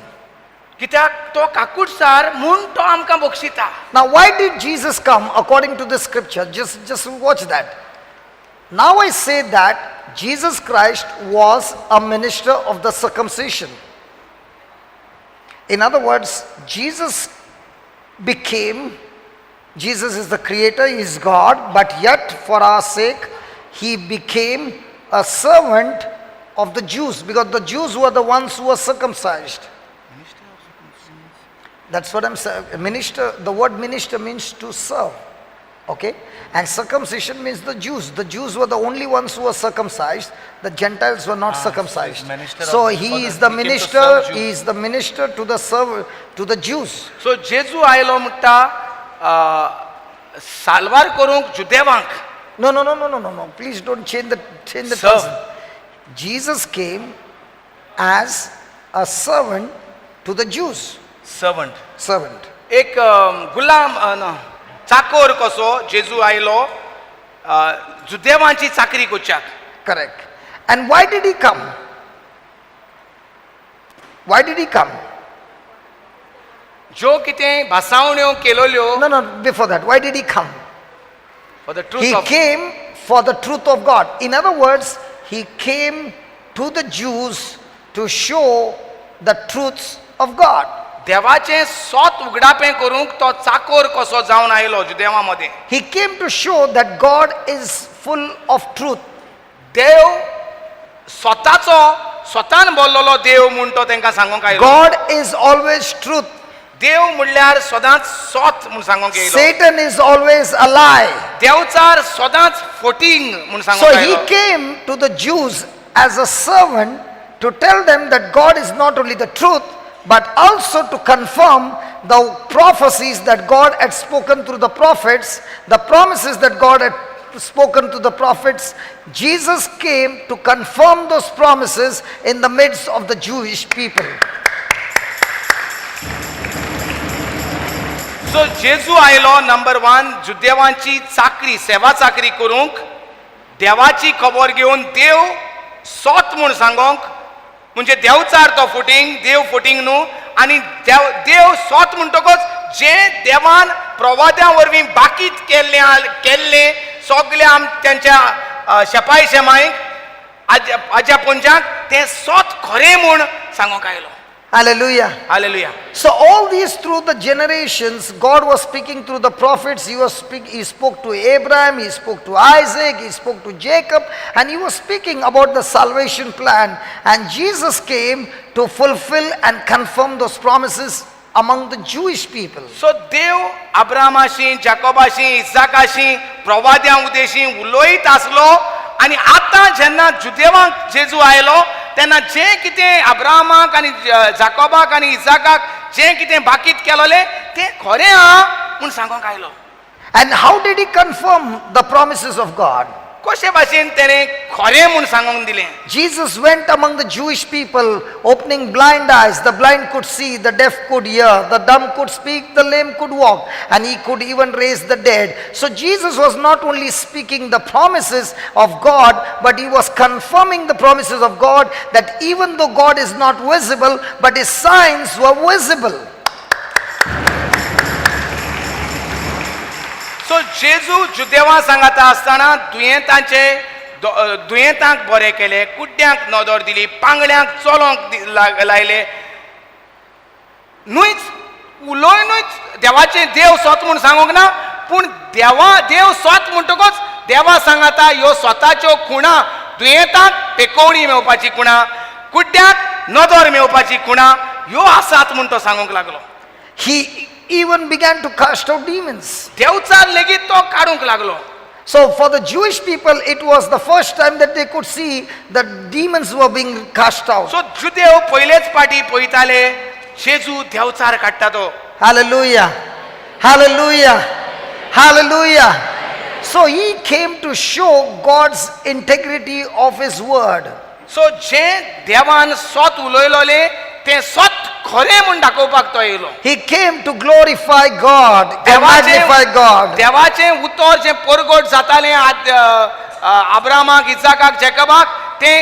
कित्याक तो काकूटसार म्हूण तो आमकां बक्षिता. Now, why did Jesus come according to the scripture? Just watch that. Now I say that Jesus Christ was a minister of the circumcision. In other words, Jesus is the creator, he is God, but yet for our sake, he became a servant of the Jews, because the Jews were the ones who were circumcised. That's what I'm saying. Minister, the word minister means to serve. Okay? And circumcision means the Jews. The Jews were the only ones who were circumcised. The Gentiles were not circumcised. So So he is the he came to minister, serve he Jews. is the minister to the serv to the Jews. So जेजू आयलो म्हणटा साल्वार करूंक जुदेवांक. No, no, no, no, no, no, no. Please don't change the Serve. person. Jesus came as a servant to the Jews. Servant. Servant. एक गुलाम ना, चाकोर कसो जेजू आयलो जुदेवांची चाकरी करच्याक. Correct. And why did he come? Why did he come? ज्यो कितें भासावण्यो केलोल्यो. No, no, before that. Why did he come? For the truth He of came for the truth of God. In other words, he came to the Jews to show the truths of God. देवाचें सोत उगडापें करूंक तो चाकोर कसो जावन आयलो जुदेवां मदें. He came to show that God is full of truth. देव स्वताचो स्वतान बोल्लोलो देव म्हूण तो तेंकां सांगूंक आयलो. God is always truth. देव म्हणल्यार सदांच सोत म्हूण सांगूंक येयलो. Satan is always a lie. Devchar सदांच फोटींग म्हूण So सांगूंक he आयलो. came to the Jews as a servant to tell them that God is not only the truth, but also to confirm the prophecies that God had spoken through the prophets, the promises that God had spoken to the prophets. Jesus came to confirm those promises in the midst of the Jewish people. So जेजू आयलो number one जुदेवांची चाकरी सेवा चाकरी करूंक, देवाची खबर घेवन देव सोत म्हूण सांगोंक, म्हणजे देवचार तो फुटींग, देव फुटींग न्हू, आनी देव देव सोत म्हणटकच जे देवान प्रवाद्या वरवीं बाकीत केल्लें केल्लें सगळें आम तेंच्या शेपाय शेमायक आज्या पुंजाक तें सोत खरें म्हूण सांगोंक आयलो. Hallelujah. Hallelujah. So all these through the generations, God was speaking through the prophets. He spoke to Abraham, he spoke to Isaac, he spoke to Jacob, and he was speaking about the salvation plan. And Jesus came to fulfill and confirm those promises among the Jewish people. So देव अब्रामाशी, जाकोबाशी, इसाकाशी, प्रवाद्यां उदेशी उलयत आसलो, आनी आतां जेन्ना जुदेवांक जेजू आयलो तेन्ना जें कितें अब्रामाक आनी जाकोबाक आनी इसाकाक जें कितें बाकीत केलोलें तें खरें आहा म्हूण सांगोंक आयलो. And how did he confirm the promises of God? कशे भाशेन तेणें खरें म्हूण सांगोंक दिलें? Jesus went among the Jewish people, opening blind eyes. The blind could see, the deaf could hear, the dumb could speak, the lame could walk, and he could even raise the dead. So Jesus was not only speaking the promises of God, but he was confirming the promises of God, that even though God is not visible, but his signs were visible. So जेजू जुदेवां सांगाता आसतना दुयेंतांचे दुयेंतांक बरे केले, कुड्ड्यांक नदर दिली, पांगड्यांक चलोंक लायले, न्हूच उलोयनूच देवाचें देव सोत म्हूण सांगूंक ना, पूण देवा देव सोत म्हणटकूच देवा सांगाता ह्यो स्वताच्यो खुणा, दुयेंतांक पेकोवणी मेवपाची खुणा, कुड्ड्यांक नदर मेवपाची खुणा ह्यो आसात म्हूण तो सांगूंक लागलो. He even began to cast out demons. Devchar लेगीत तो काडूंक लागलो. So for the Jewish people, it was the first time that they could see that demons were being cast out. So जुदेव पयलेच पाटी पळयताले जेजू देवचार काडटा तो. Hallelujah. Hallelujah. Hallelujah. So he came to show God's integrity of his word. So जे देवान सोत उलयलोले तें सोत खरें खरें म्हूण दाखोवपाक तो येयलो. He came to glorify God and magnify God. देवाचें उतर जें परगट जातालें आब्रामाक, इजाकाक, जेकबाक, तें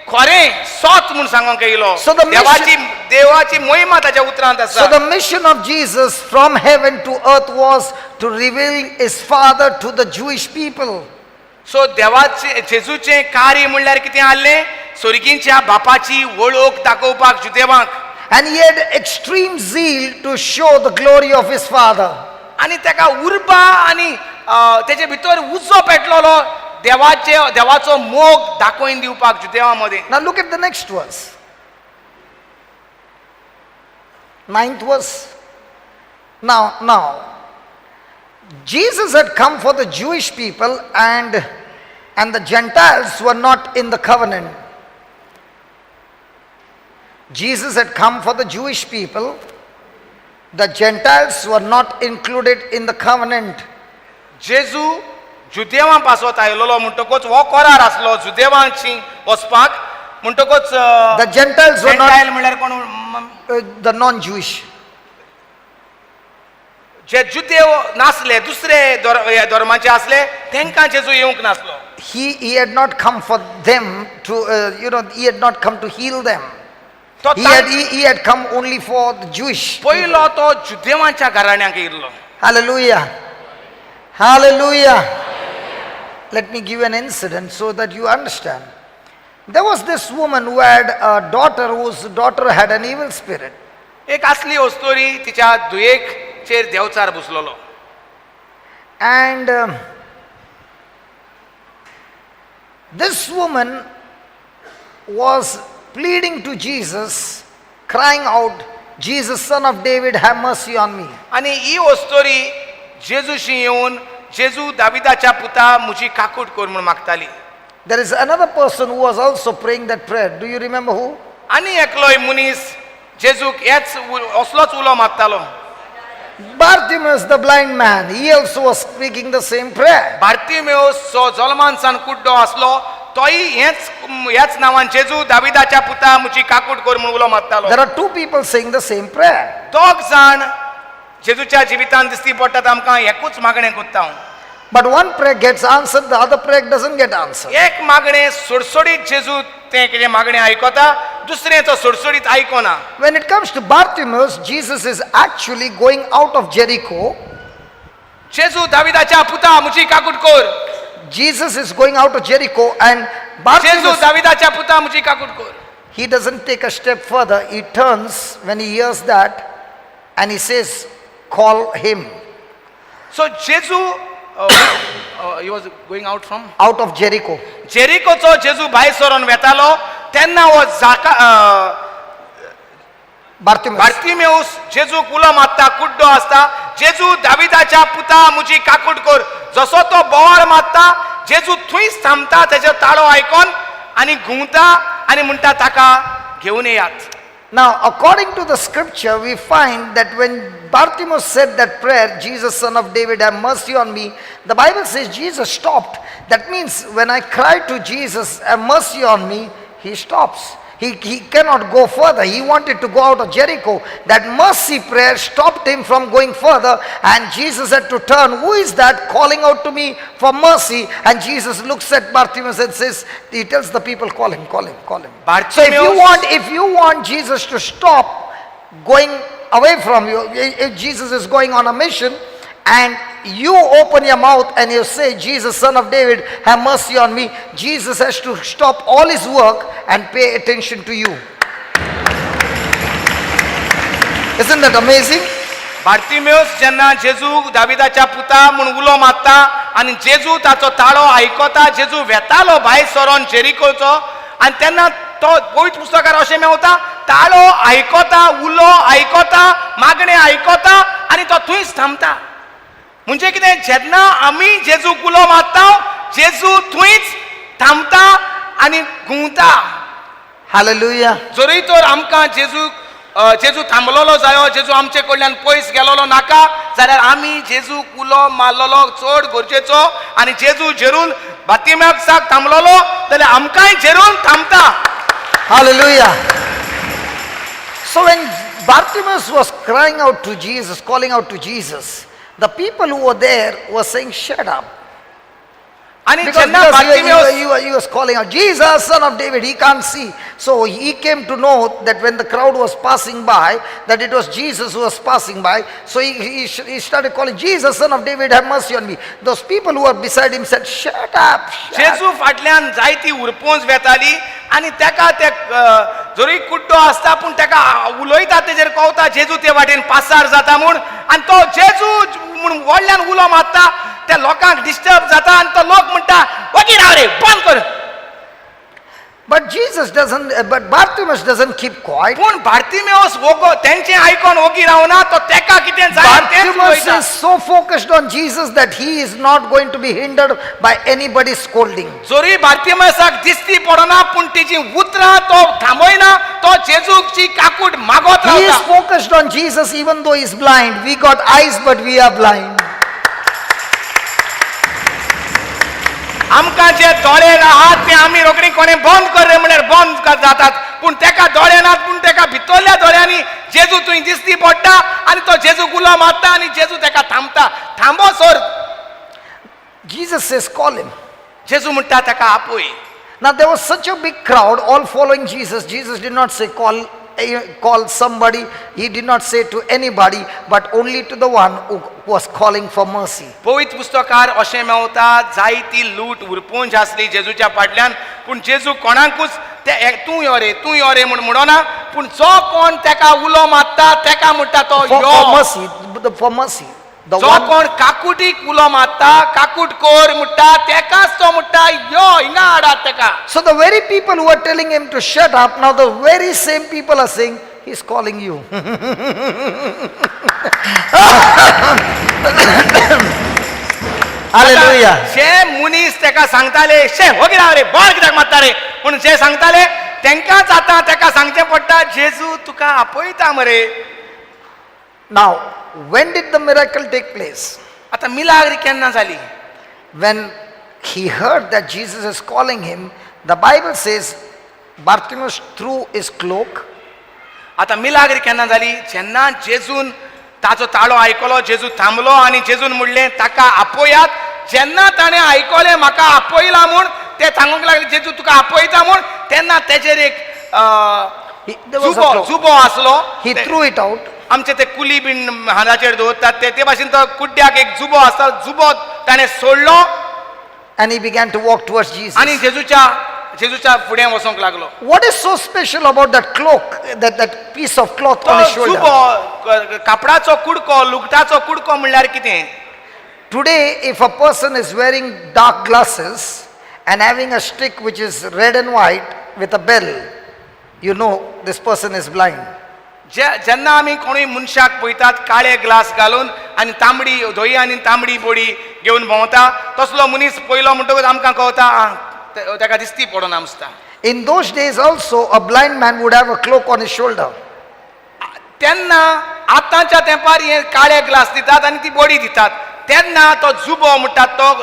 खरें सत म्हूण सांगोंक येयलो. So the mission- देवाची महिमा ताच्या उतरांत So आसा. the mission of Jesus from heaven to earth was to reveal his Father to the Jewish people. So देवाचें, जेजूचें कार्य म्हणल्यार कितें आहलें? सोर्गींच्या बापाची वळख दाखोवपाक जुदेवांक. And he had extreme zeal to show the glory of his Father. आनी ताका उर्बा आनी तेजे भितर उजो पेटलेलो देवाचे, देवाचो मोग दाखोवन दिवपाक जुदेवा मदीं. Now look at the next verse. Ninth verse. Now, Jesus had come for the Jewish people and the Gentiles were not in the covenant. Jesus had come for the Jewish people. The Gentiles were not included in the covenant. जेजू जुदेवां पासत आयलेलो म्हणटकूच हो करार आसलो जुदेवांची वचपाक म्हणटकूच The Gentiles were not Gentile म्हणल्यार कोण? The non-Jewish. जे जुदेव नासले, दुसरे हे धर्माचे आसले, तेंकां जेजू येवंक नासलो. He had not come for them to, he had not come to heal them. तो He had come only for the Jewish. पयलो तो जुदेवांच्या घराण्यांक येयल्लो. Hallelujah. Hallelujah. Let me give an incident so that you understand. There was this woman who had a daughter whose daughter had an evil spirit. एक आसली अस्तोरी, तिच्या दुयेकचेर देंवचार बसलेलो. And this woman was pleading to Jesus, crying out, "Jesus, Son of David, have mercy on me." आनी ही अस्तोरी जेजूशी येवन, जेजू दाविदाच्या पुता, म्हजी काकूट कर म्हूण मागताली. There is another person who was also praying that prayer. Do you remember who? आनी एकलोय मनीस जेजूक हेच असलोच उलो मागतालो. Bartimaeus, the blind man, he also was speaking the same prayer. बार्तिमेवस जो जल्मान सान कुड्डो आसलो, तोय हेच ह्याच नांवान, जेजू दाविदाच्या पुता, म्हजी काकूट कर म्हूण उलो मारतालो. There are two people saying the same prayer. दोग जाण जेजूच्या जिवितान दिसती पडटात आमकां, एकूच मागणें कोत्ता. But one prayer gets answered, the other prayer doesn't get answered. एक मागणें सोडसोडीत जेजू तें कितें मागणें आयकता, दुसरें तो सोडसोडीत आयकोना. When it comes to Bartimaeus, Jesus is actually going out of Jericho. जेजू दाविदाच्या पुता, म्हजी काकूट कर. Jesus is going out of Jericho and जेजू Bartimaeus, दाविदाच्या पुता, म्हजी काकूट कर. he doesn't take a step further. He turns when he hears that and he says, "Call him." So जेजू he was going out from Out of Jericho. जेरिकोचो जेजू भायर सरोन वेतालो तेन्ना हो जाका Bartimaeus. बार्तिमेउस जेजूक उलो मारता, कुड्डो आसता, जेजू दाविदाच्या पुता, म्हजी काकूट कर. जसो तो बोवाळ मारता, जेजू थंयच थांबता तेजो ताळो आयकोन आनी घुंवता आनी म्हणटा, ताका घेवन येयात. Now, according to the scripture, we find that when Bartimaeus said that prayer, "Jesus, Son of David, have mercy on me," the Bible says Jesus stopped. That means when I cry to Jesus, "Have mercy on me," he stops. He cannot go further. He wanted to go out of Jericho. That mercy prayer stopped him from going further, and Jesus had to turn. "Who is that calling out to me for mercy?" And Jesus looks at Bartimaeus and says, he tells the people, "Call him, call him, call him." So if you want Jesus to stop going away from you, if Jesus is going on a mission and you open your mouth and you say, "Jesus, Son of David, have mercy on me," Jesus has to stop all his work and pay attention to you. Isn't that amazing? बार्तिमेवस जेन्ना जेजू दाविदाच्या पुता म्हूण उलो मारता आनी जेजू ताचो ताळो आयकता, जेजू वेतालो भायर सरोन जेरिकोचो आनी तेन्ना तो पवित्र पुस्तकार अशें मेवता, ताळो आयकता, उलो आयकता, मागणें आयकता आनी तो थंयच थांबता. म्हणजे कितें, जेन्ना आमी जेजूक उलो मारता, जेजू थंयच थांबता आनी घुंवता. Hallelujah. जरूय तर आमकां जेजू थांबलेलो जायो, जेजू आमचे कडल्यान पयस गेलोलो नाका जाल्यार आमी जेजूक उलो मारलेलो चड गरजेचो. आनी जेजू जेरून बातिम्याक थांबलेलो जाल्यार आमकांय जेरून थांबता. Hallelujah. So when Bartimaeus was crying out to Jesus, calling out to Jesus, the people who were there were saying, "Shut up." आनी Because, जेन्ना because Bartimaeus he was calling out, "Jesus, Son of David," he can't see. So he came to know that when the crowd was passing by, that it was Jesus who was passing by. So he started calling, "Jesus, Son of David, have mercy on me." Those people who were beside him said, "Shut up, shut up." जेजू फाटल्यान जायती उरपोंज वेताली आनी तेका ते जरी कुड्डो आसता पूण तेका उलयता तेजेर कवता जेजू ते वाटेन पासार जाता म्हूण आनी तो जेजू म्हूण व्हडल्यान उलो मारता त्या लोकांक डिस्टर्ब जाता आनी तो लोक म्हणटा वगी राव रे बंद कर. But Jesus doesn't, but Bartimaeus doesn't keep quiet. पूण बार्तिमेवस वोगो तेंचें आयकोन वोगी रावना तो तेका कितें जाय तेंच Bartimaeus उलयता. is so focused on Jesus that he is not going to be hindered by anybody scolding. जरी बार्तिमेसाक दिसती पडना पूण तेजी उतरां तो थांबयना तो जेजूची काकूट मागत He is रावता. focused on Jesus even though he is blind. We got eyes, but we are blind. आमकां जे दोळे आहात ते आमी रोखडी कोणें बंद कर रे म्हणल्यार बंद जातात पूण तेका दोळे नात पूण तेका भितरल्या दोळ्यांनी जेजू थंय दिसती पडटा आनी तो जेजू उलो मारता आनी जेजू तेका थांबता थांबो sir. Jesus says, "Call him." जेजू म्हणटा तेका आपय. Now there was such a big crowd all following Jesus. Jesus did not say, call somebody. He did not say to anybody, but only to the one who was calling for mercy. पवित्र पुस्तकार अशें मेवता जायती लूट उरपूंज आसली जेजूच्या फाटल्यान पूण जेजू कोणाकूच ते तूं यो रे तूं यो रे म्हूण म्हणना पूण जो कोण तेका उलो मारता तेका म्हणटा तो For, yo. for mercy, for mercy. The जो one, कोण काकुटीक उलो मारता काकूट कर म्हणटा तेकाच तो म्हणटा यो हिंगा हाडात तेका. So the very people who are telling him to shut up, now the very same people are saying, "He's calling you." Hallelujah. जे मनीस तेका सांगताले शे हो कित्याक रे बळ कित्याक मारता रे पूण जे सांगताले तेंकांच आतां तेका सांगचें पडटा जेजू तुका आपयता मरे. Now, when did the miracle take place? आतां मिलाग्र केन्ना जाली? When he heard that Jesus is calling him, the Bible says Bartimaeus threw his cloak. आतां मिलाग्र केन्ना जाली? जेन्ना जेजून ताचो ताळो आयकलो जेजू थांबलो आनी जेजून म्हणलें ताका आपोयात. जेन्ना ताणें आयकलें म्हाका आपयला म्हूण ते सांगूंक लागले जेजू तुका आपयता म्हूण तेन्ना तेजेर एक There was a जुबो cloak. जुबो आसलो. He threw it out. आमचे ते कुली बीन हाताचेर दवरतात ते भाशेन तो कुड्ड्याक एक जुबो आसता जुबो ताणें सोडलो And he began to walk towards Jesus. आनी जेजूच्या फुडें वचोंक लागलो. What is so special about that cloak, that piece of cloth तो on his shoulder? जुबो कापडाचो कुडको लुगटाचो कुडको म्हणल्यार कितें? Today, if a person is wearing dark glasses and having a stick which is red and white with a bell, you know this person is blind. जेन्ना आमी कोणूय मनशाक पळयतात काळे ग्लास घालून आनी तांबडी धोई आनी तांबडी बोडी घेवन भोंवता तसलो मनीस पयलो म्हणटकूच आमकां कळटा ताका दिसती पडोना आसता. In those days also, a blind man would have a cloak on his shoulder. तेन्ना आतांच्या तेंपार हे काळे ग्लास दितात आनी ती बोडी दितात तेन्ना तो जुबो म्हणटात तो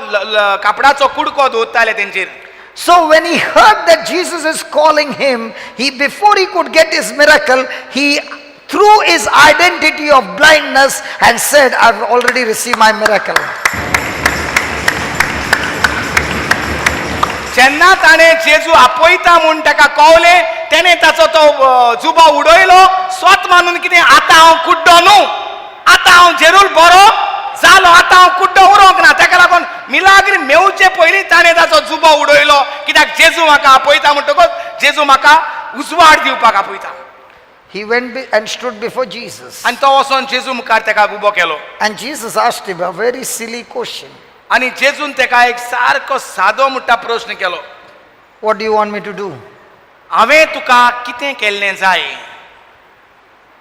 कापडाचो कुडको दवरताले तेंचेर. So when he heard that Jesus is calling him, before he could get his miracle, he threw his identity of blindness and said, "I've already received my miracle." जेन्ना ताणें जेजू आपयता म्हूण ताका कवलें तेणें ताचो तो जुबो उडयलो स्वत मानून कितें आतां हांव कुड्डो न्हू आतां हांव जेरूल बरो जालो आतां हांव कुड्डो उरोंक ना ताका लागून मिलाग्र मेवचे पयलीं ताणें ताचो जुबो उडयलो कित्याक जेजू म्हाका आपयता म्हणटकूच जेजू म्हाका उजवाड दिवपाक आपयता. He went and stood before Jesus. आनी तो वचोन जेजू मुखार ताका उबो केलो. And Jesus asked him a very silly question. आनी जेजून ताका एक सारको सादो म्हणटा प्रश्न केलो. What do you want me to do? हांवें तुका कितें केल्लें जाय?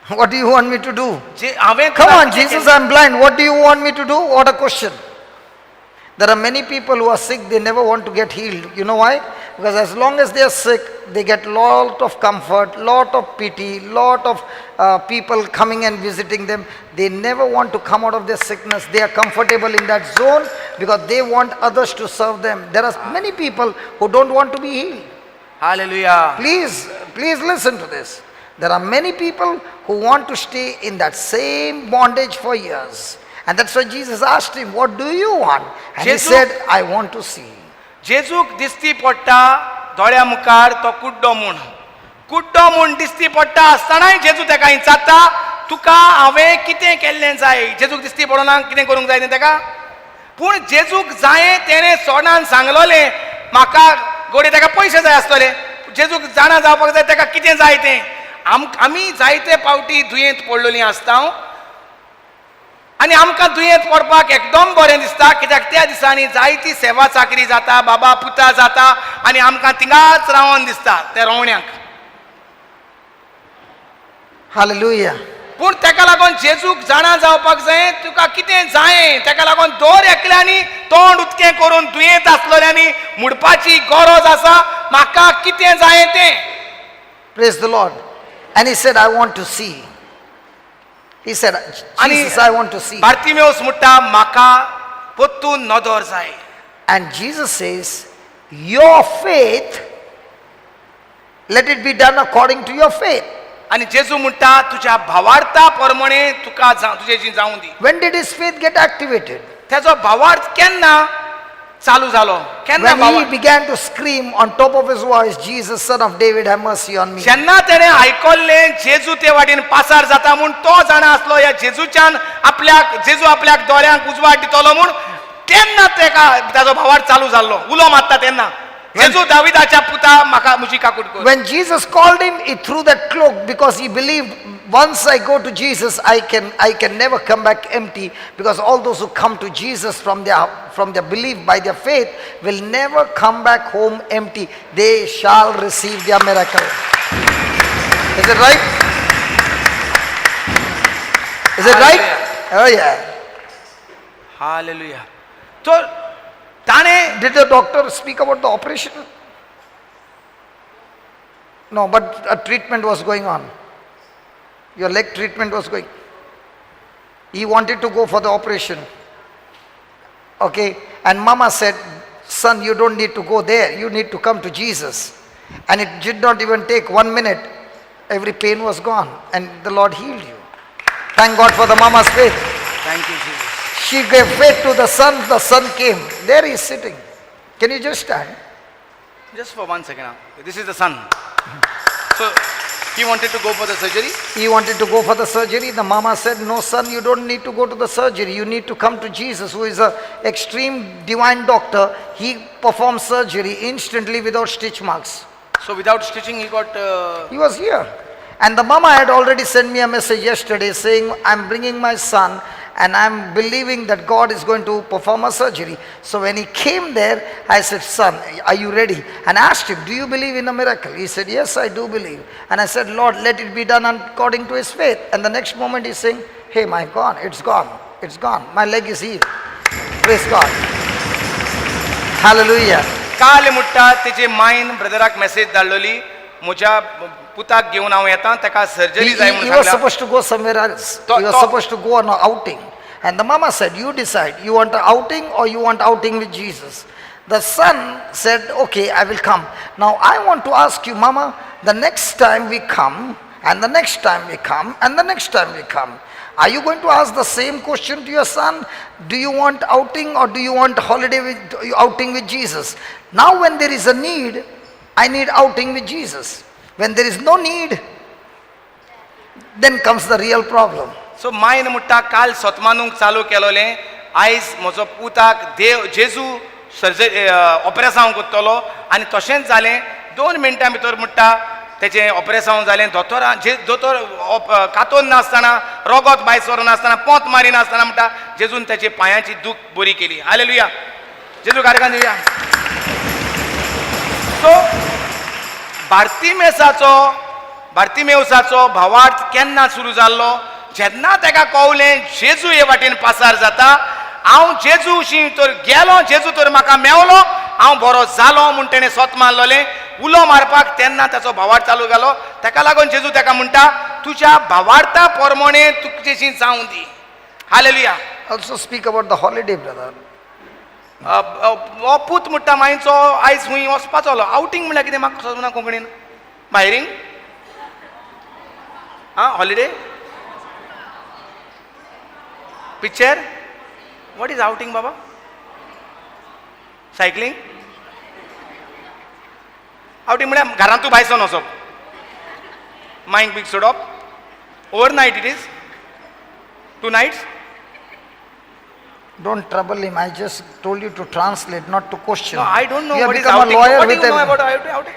What do you want me to do? हांवें Come on, Jesus, I'm blind. What do you want me to do? What a question. There are many people who are sick, they never want to get healed. You know why? Because as long as they are sick, they get lot of comfort, lot of pity, lot of people coming and visiting them. They never want to come out of their sickness. They are comfortable in that zone because they want others to serve them. There are many people who don't want to be healed. Hallelujah. Please, please listen to this. There are many people who want to stay in that same bondage for years. And that's why Jesus asked him, "What do you want?" And he Jesu- said, "I want to see." जेजूक दिसती पडटा दोळ्या मुखार तो कुड्डो म्हूण, कुड्डो म्हूण दिसती पडटा आसतनाय जेजू तेका विचारता तुका हांवें कितें केल्लें जाय. जेजूक दिसती पडना कितें करूंक जाय तें तेका, पूण जेजूक जाय तेणें सोडान सांगलोलें म्हाका गोडे तेका पयशे जाय आसतले. जेजूक जाणा जावपाक जाय तेका कितें जाय तें. आमी जायते पावटी दुयेंत पडलेलीं आसता आनी आमकां दुयेंत पडपाक एकदम बरें दिसता, कित्याक त्या दिसांनी जायती सेवा चाकरी जाता, बाबा पुता जाता आनी आमकां थिंगाच रावन दिसता त्या रोवण्याक. Hallelujah. पूण तेका लागून जेजूक जाणा जावपाक जाय तुका कितें जाय. तेका लागून दर एकल्यांनी तोंड उदकें करून दुयेंत आसलेल्यांनी म्हणपाची गरज आसा म्हाका कितें जाय तें. Praise the Lord. And he said, "I want to see." He said, आनी "Jesus, I want to see." बार्तिमेवस म्हणटा म्हाका परतून नदर जाय. And Jesus says, "Your faith, let it be done according to your faith." आनी जेजू म्हणटा तुज्या भावार्था प्रमाणे तुका तुजेशी जावं दी. When did his faith get activated? तेजो भावार्थ केन्ना चालू जालो, केन्ना When he भावार्थ? Began to scream on top of his voice, "Jesus, Son of David, have mercy on me." जेन्ना तेणें आयकल्लें जेजू ते वाटेन पासार जाता म्हूण, तो जाणा आसलो ह्या जेजूच्यान आपल्याक, जेजू आपल्याक दोळ्यांक उजवाड दितलो म्हूण, तेन्ना तेका ताजो भावार्थ चालू जाल्लो. उलो मारता तेन्ना, जेजू दाविदाच्या पुता म्हाका म्हजी काकूट कर. When Jesus called him, he threw that cloak because he believed, once I go to Jesus, I can never come back empty, because all those who come to Jesus from their belief by their faith will never come back home empty. They shall receive their miracle. Is it right? Is it right? Oh yeah. Hallelujah. तर ताणें Did the doctor speak about the operation? No, but a treatment was going on. Your leg treatment was going. He wanted to go for the operation. Okay, and Mama said, "Son, you don't need to go there, you need to come to Jesus." And it did not even take 1 minute, every pain was gone, and the Lord healed you. Thank God for the Mama's faith. Thank you Jesus. She gave faith to the son came. There he is sitting. Can you just stand? Just for one second. This is the son. So he wanted to go for the surgery. He wanted to go for the surgery. The mama said, "No, son, you don't need to go to the surgery. You need to come to Jesus, who is a extreme divine doctor. He performs surgery instantly without stitch marks." So without stitching he got He was here. And the mama had already sent me a message yesterday saying, "I'm bringing my son and I'm believing that God is going to perform a surgery." So when he came there, I said, "Son, are you ready?" And I asked him, "Do you believe in a miracle?" He said, "Yes, I do believe." And I said, "Lord, let it be done according to his faith." And the next moment he's saying, "Hey, my God, it's gone. It's gone. My leg is healed." Praise God. Hallelujah. काल म्हणटा तेजे मायन ब्रदराक message धाडलेली म्हज्या पुताक घेवन हांव येता, ताका surgery जाय He म्हणून was सांगला. Supposed to go somewhere else. He was supposed to go on an outing. And the mama said, "You decide. You want an outing or you want outing with Jesus?" The son said, "Okay, I will come." Now I want to ask you, Mama, the next time we come, and the next time we come, and the next time we come, are you going to ask the same question to your son? Do you want outing or do you want holiday with outing with Jesus? Now when there is a need, I need outing with Jesus. When there is no need, then comes the real problem. So मायन म्हणटा काल सतमानूंक चालू केलोलें आयज म्हजो पुताक देव जेजू surgery ऑपरेसांव करतलो आनी तशेंच जालें. 2 मिनटां भितर म्हणटा तेचें ऑपरेसांव जालें. दोतोरा जे दोतोर कातोन नासतना, रोगोत भायर सरून नासतना, पोंत मारिनासतना म्हणटा जेजून तेचे पांयाची दूख बरी केली. हालेलुया. जेजू कारकान दिवया. सो बार्तिमेसाचो बार्तिमेवसाचो भावार्थ केन्ना सुरू जाल्लो? जेन्ना ताका कवलें जेजू हे वाटेन पासार जाता, हांव जेजूशी तर गेलो, जेजू तर म्हाका मेवलो, हांव बरो जालो म्हूण तेणें सोत मारलोलें उलो मारपाक, तेन्ना ताचो भावार्थ चालू जालो. ताका लागून जेजू ताका म्हणटा तुज्या भावार्था प्रमाणे तुजेशी जावं दी. Hallelujah. Also speak about the holiday, brother. हो पूत म्हणटा मांयचो आयज खंय वचपाचो आउटींग म्हणल्यार कितें म्हाका समजना कोंकणीन भायरींग. आं, holiday, picture, what is outing Baba? Cycling? Outing म्हळ्यार घरांतू भायर सरून वचप, मायंक बीक सोडप, overnight it is, 2 nights. Don't trouble him. I just told you to translate, not to question. No, I don't know You have what is become a outing. lawyer What do with you know a- about outing?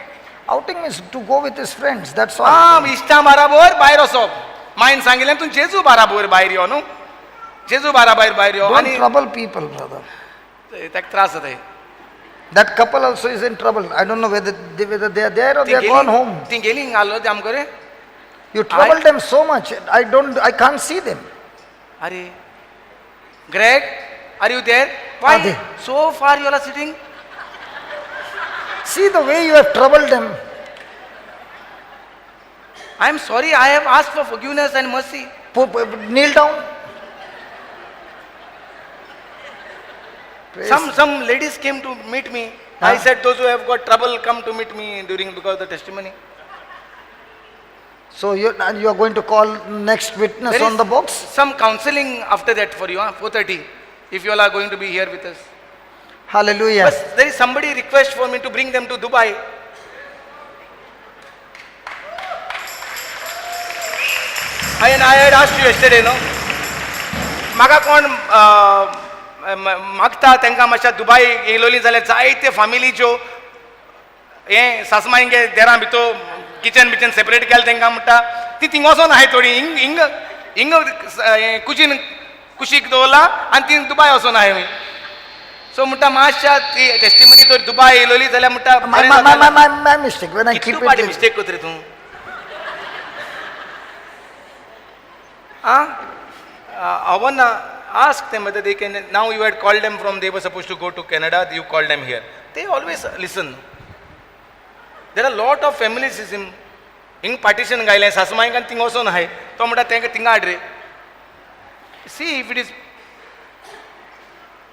Outing means to go with his friends, that's all. आं, इश्टां बाराबर भायर वचप. मायन सांगिल्लें तूं जेजू बाराबर भायर यो न्हू, जेजू बाराबर भायर यो. Don't आनी trouble people, brother. ताका त्रास जाता. That couple also is in trouble. I don't know whether they are there or they are gone home. ती गेली हिंगा आलो ते आमकां रे. You trouble them so much. I can't see them. अरे Greg, are you there? Why Are they? so far you are sitting? See the way you have troubled them. I am sorry, I have asked for forgiveness and mercy. Kneel down. Praise Some ladies came to meet me. I said, those who have got trouble come to meet me during because of the testimony. So you are going to call next witness There on is the box? Some counseling after that for you, 4:30, if you all are going to be here with us. Hallelujah. But there is somebody request for me to bring them to Dubai. And I had asked you yesterday, no? म्हाका कोण मागता तांकां मातशा दुबाय येयलोली जाल्यार जायते फामिलीच्यो हें सासमांयगे देरां भितर kitchen बिचन separate केलें तांकां म्हणटा ती थिंग वचोन आहाय थोडी हिंग हिंग हिंग हें कुशीन कुशीक दवरला आनी ती दुबाय वचोन आहाय. सो म्हणटा मातशा ती टेस्टिमनी तर दुबाय येयलोली जाल्यार म्हणटा My mistake. When I keep कितू पाटी it. Mistake कोत रे तूं? आं, Avana, ask them whether they can. Now you had called them from, they were supposed to go to Canada, you called them here. They always listen. There are lot of families in hing partition घायलें सासमांयक आनी thing वचोन आहाय. तो म्हणटा तेंका थिंगा हाड रे. See if it is.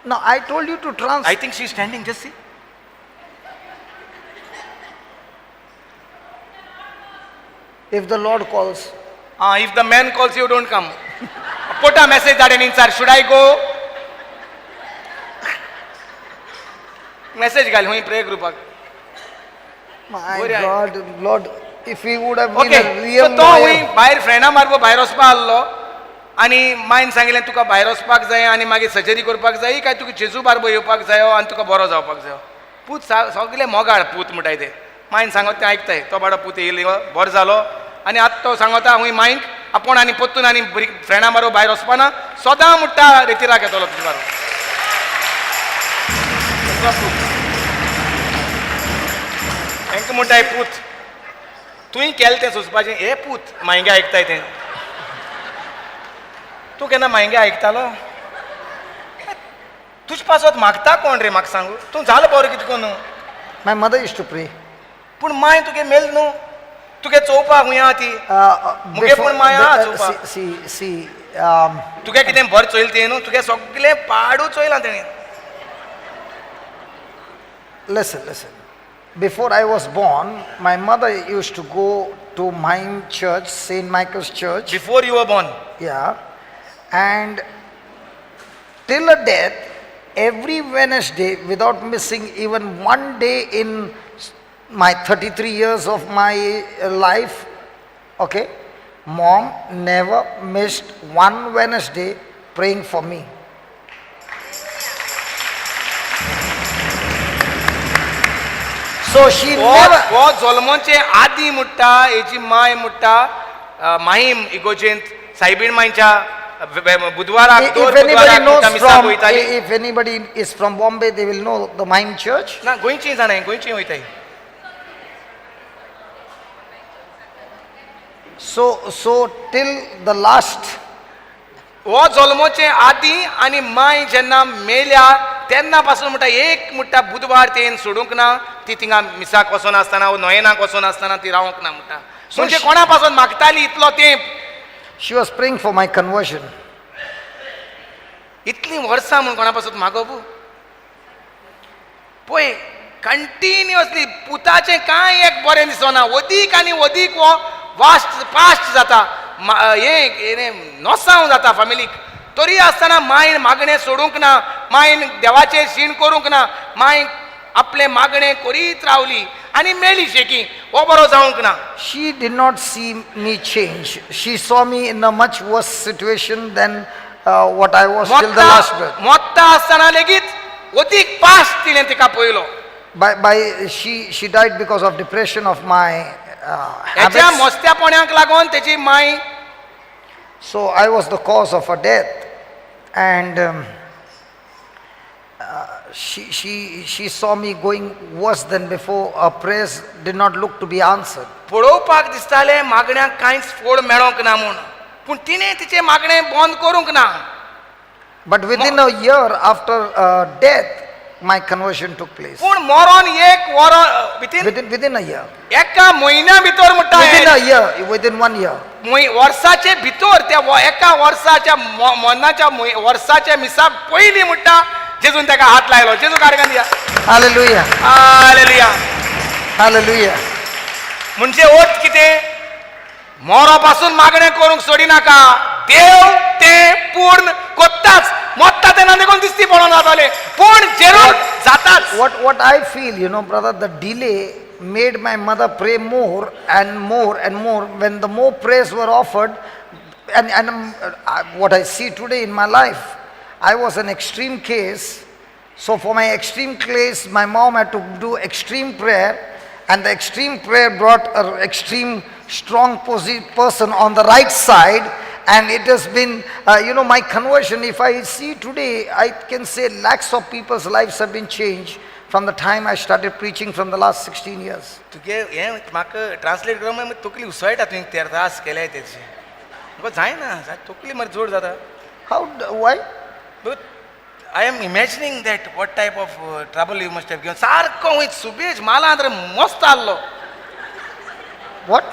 No, I told you to translate. I think she is standing, just see. If the Lord calls. If the man calls you, don't come. Put a message that in sir, should I go? Message घाल हुई prayer group. My Bore God, Lord, if he would have been okay, a real so तो lawyer. हुई भायर फ्रेंडा मारपो भायर वचपा आहलो आनी मायन सांगिल्लें तुका भायर वचपाक जाय आनी मागीर सर्जरी करपाक जाय काय तुका जेजू बारबो येवपाक जायो आनी तुका बरो जावपाक जायो. पूत सगळे मोगाळ पूत म्हणटाय ते. मायन सांगत तें आयकताय. तो बाडो पूत येयलो बरो जालो आनी आतां तो सांगता हुंय मायक आपूण आनी पोत्तून आनी बरी फ्रेंडा बारो भायर वचपाना सदां म्हणटा रेतिराक येतलो तुजे बारो. हेंका म्हणटाय पूत तुवें केलें तें सोंसपाचें. हे पूत मायंगे आयकताय तें. तूं केन्ना मायंगे आयकतालो? तुजे पासत मागता कोण रे म्हाका सांगू? तूं जालो बरो कितें करून? My mother used to pray. पूण माय तुगे मेल न्हू, तुगे चोवपाक हुंय आहा ती. मुगे पूण माया आहा चोवपाक. See, तुगे कितें बरें चोयलें तें न्हू, तुगे सगळें पाडू चोयलां तेणें. Listen, listen. Before I was born, my mother used to go to Mahim Church, St. Michael's Church. Before you were born? Yeah. And till her death, every Wednesday, without missing even one day in my 33 years of my life, okay, mom never missed one Wednesday praying for me. So she never... हो जल्मोचे आदी म्हणटा हेजी my म्हणटा माहीम इगोजेंत सायबीण मांयच्या बुधवाराक If anybody knows from, if anybody is from Bombay, they will know the Mahim Church. ना गोंयची जाणां, गोंयची वयताय. So till the last. हो जल्मोचे आदी आनी माय जेन्ना मेल्या तेन्ना पासून म्हणटा एक म्हणटा बुधवार तेन सोडूंक ना, ती थिंगा मिसाक वचोन आसतना वो नोयेनाक वचोन आसतना ती रावंक ना म्हणटा. म्हणजे कोणा पासून मागताली इतलो तेंप. She was praying for my conversion. इतलीं वर्सां म्हूण कोणा पासून मागप? पळय कंटिन्युअसली पुताचें कांय एक बरें दिसना, वदीक आनी वदीक हो वास्ट पास्ट जाता. हें नोसांव जाता फॅमिलीक, तरी आसतना मायन मागणें सोडूंक ना, मायन देवाचेर शीण करूंक ना, माय आपलें मागणें करीत रावली आनी मेली शेकी, हो बरो जावंक ना. She did not see me change. She saw me in a much worse situation than what I was till the last breath. मोत्ता आसतना लेगीत अदीक पास तिणें तिका पळयलो. By she died because of depression of my हेच्या habits. मस्त्यापणाक लागून तेची my. So I was the cause of her death, and she saw me going worse than before. Her prayers did not look to be answered. पळोवपाक दिसतालें मागण्याक कांयच फोड मेळोंक ना म्हूण, पूण तिणें तिचें मागणें बंद करूंक ना. But within a year after death, my conversion took place. पूण मरोन एक वर within Within a year. एका म्हयन्या भितर म्हणटा Within a year, within 1 year. वर्साचे भितर त्या एका वर्साच्या मरणाच्या वर्साच्या मिसा पयलीं म्हणटा जेजून ताका हात लायलो. जेजू कारगान दिया. Hallelujah. Hallelujah. Hallelujah. म्हणजे अर्थ कितें? मरो पासून मागणें करूंक सोडिनाका, देव तें पूर्ण कोत्ताच. मोत्ता तेन्ना देखून दिसती पडोन जातालें, पूण जेरूल जाताच. What I feel, you know, brother, the delay made my mother pray more and more and more. When the more prayers were offered, and what I see today in my life, I was an extreme case. So for my extreme case, my mom had to do extreme prayer, and the extreme prayer brought an extreme strong person on the right side. And it has been, you know, my conversion, if I see today, I can say lakhs of people's lives have been changed from the time I started preaching from the last 16 years. तुगे हें म्हाका translate करूंक मागीर तकली उसळटा. तुवें ते त्रास केल्याय तेजे म्हाका जायना, तकली मरे जोड जाता. How, why? But I am imagining that what type of trouble you must have given. सारको वयर सुबेज मालांत रे मस्त आहलो. What?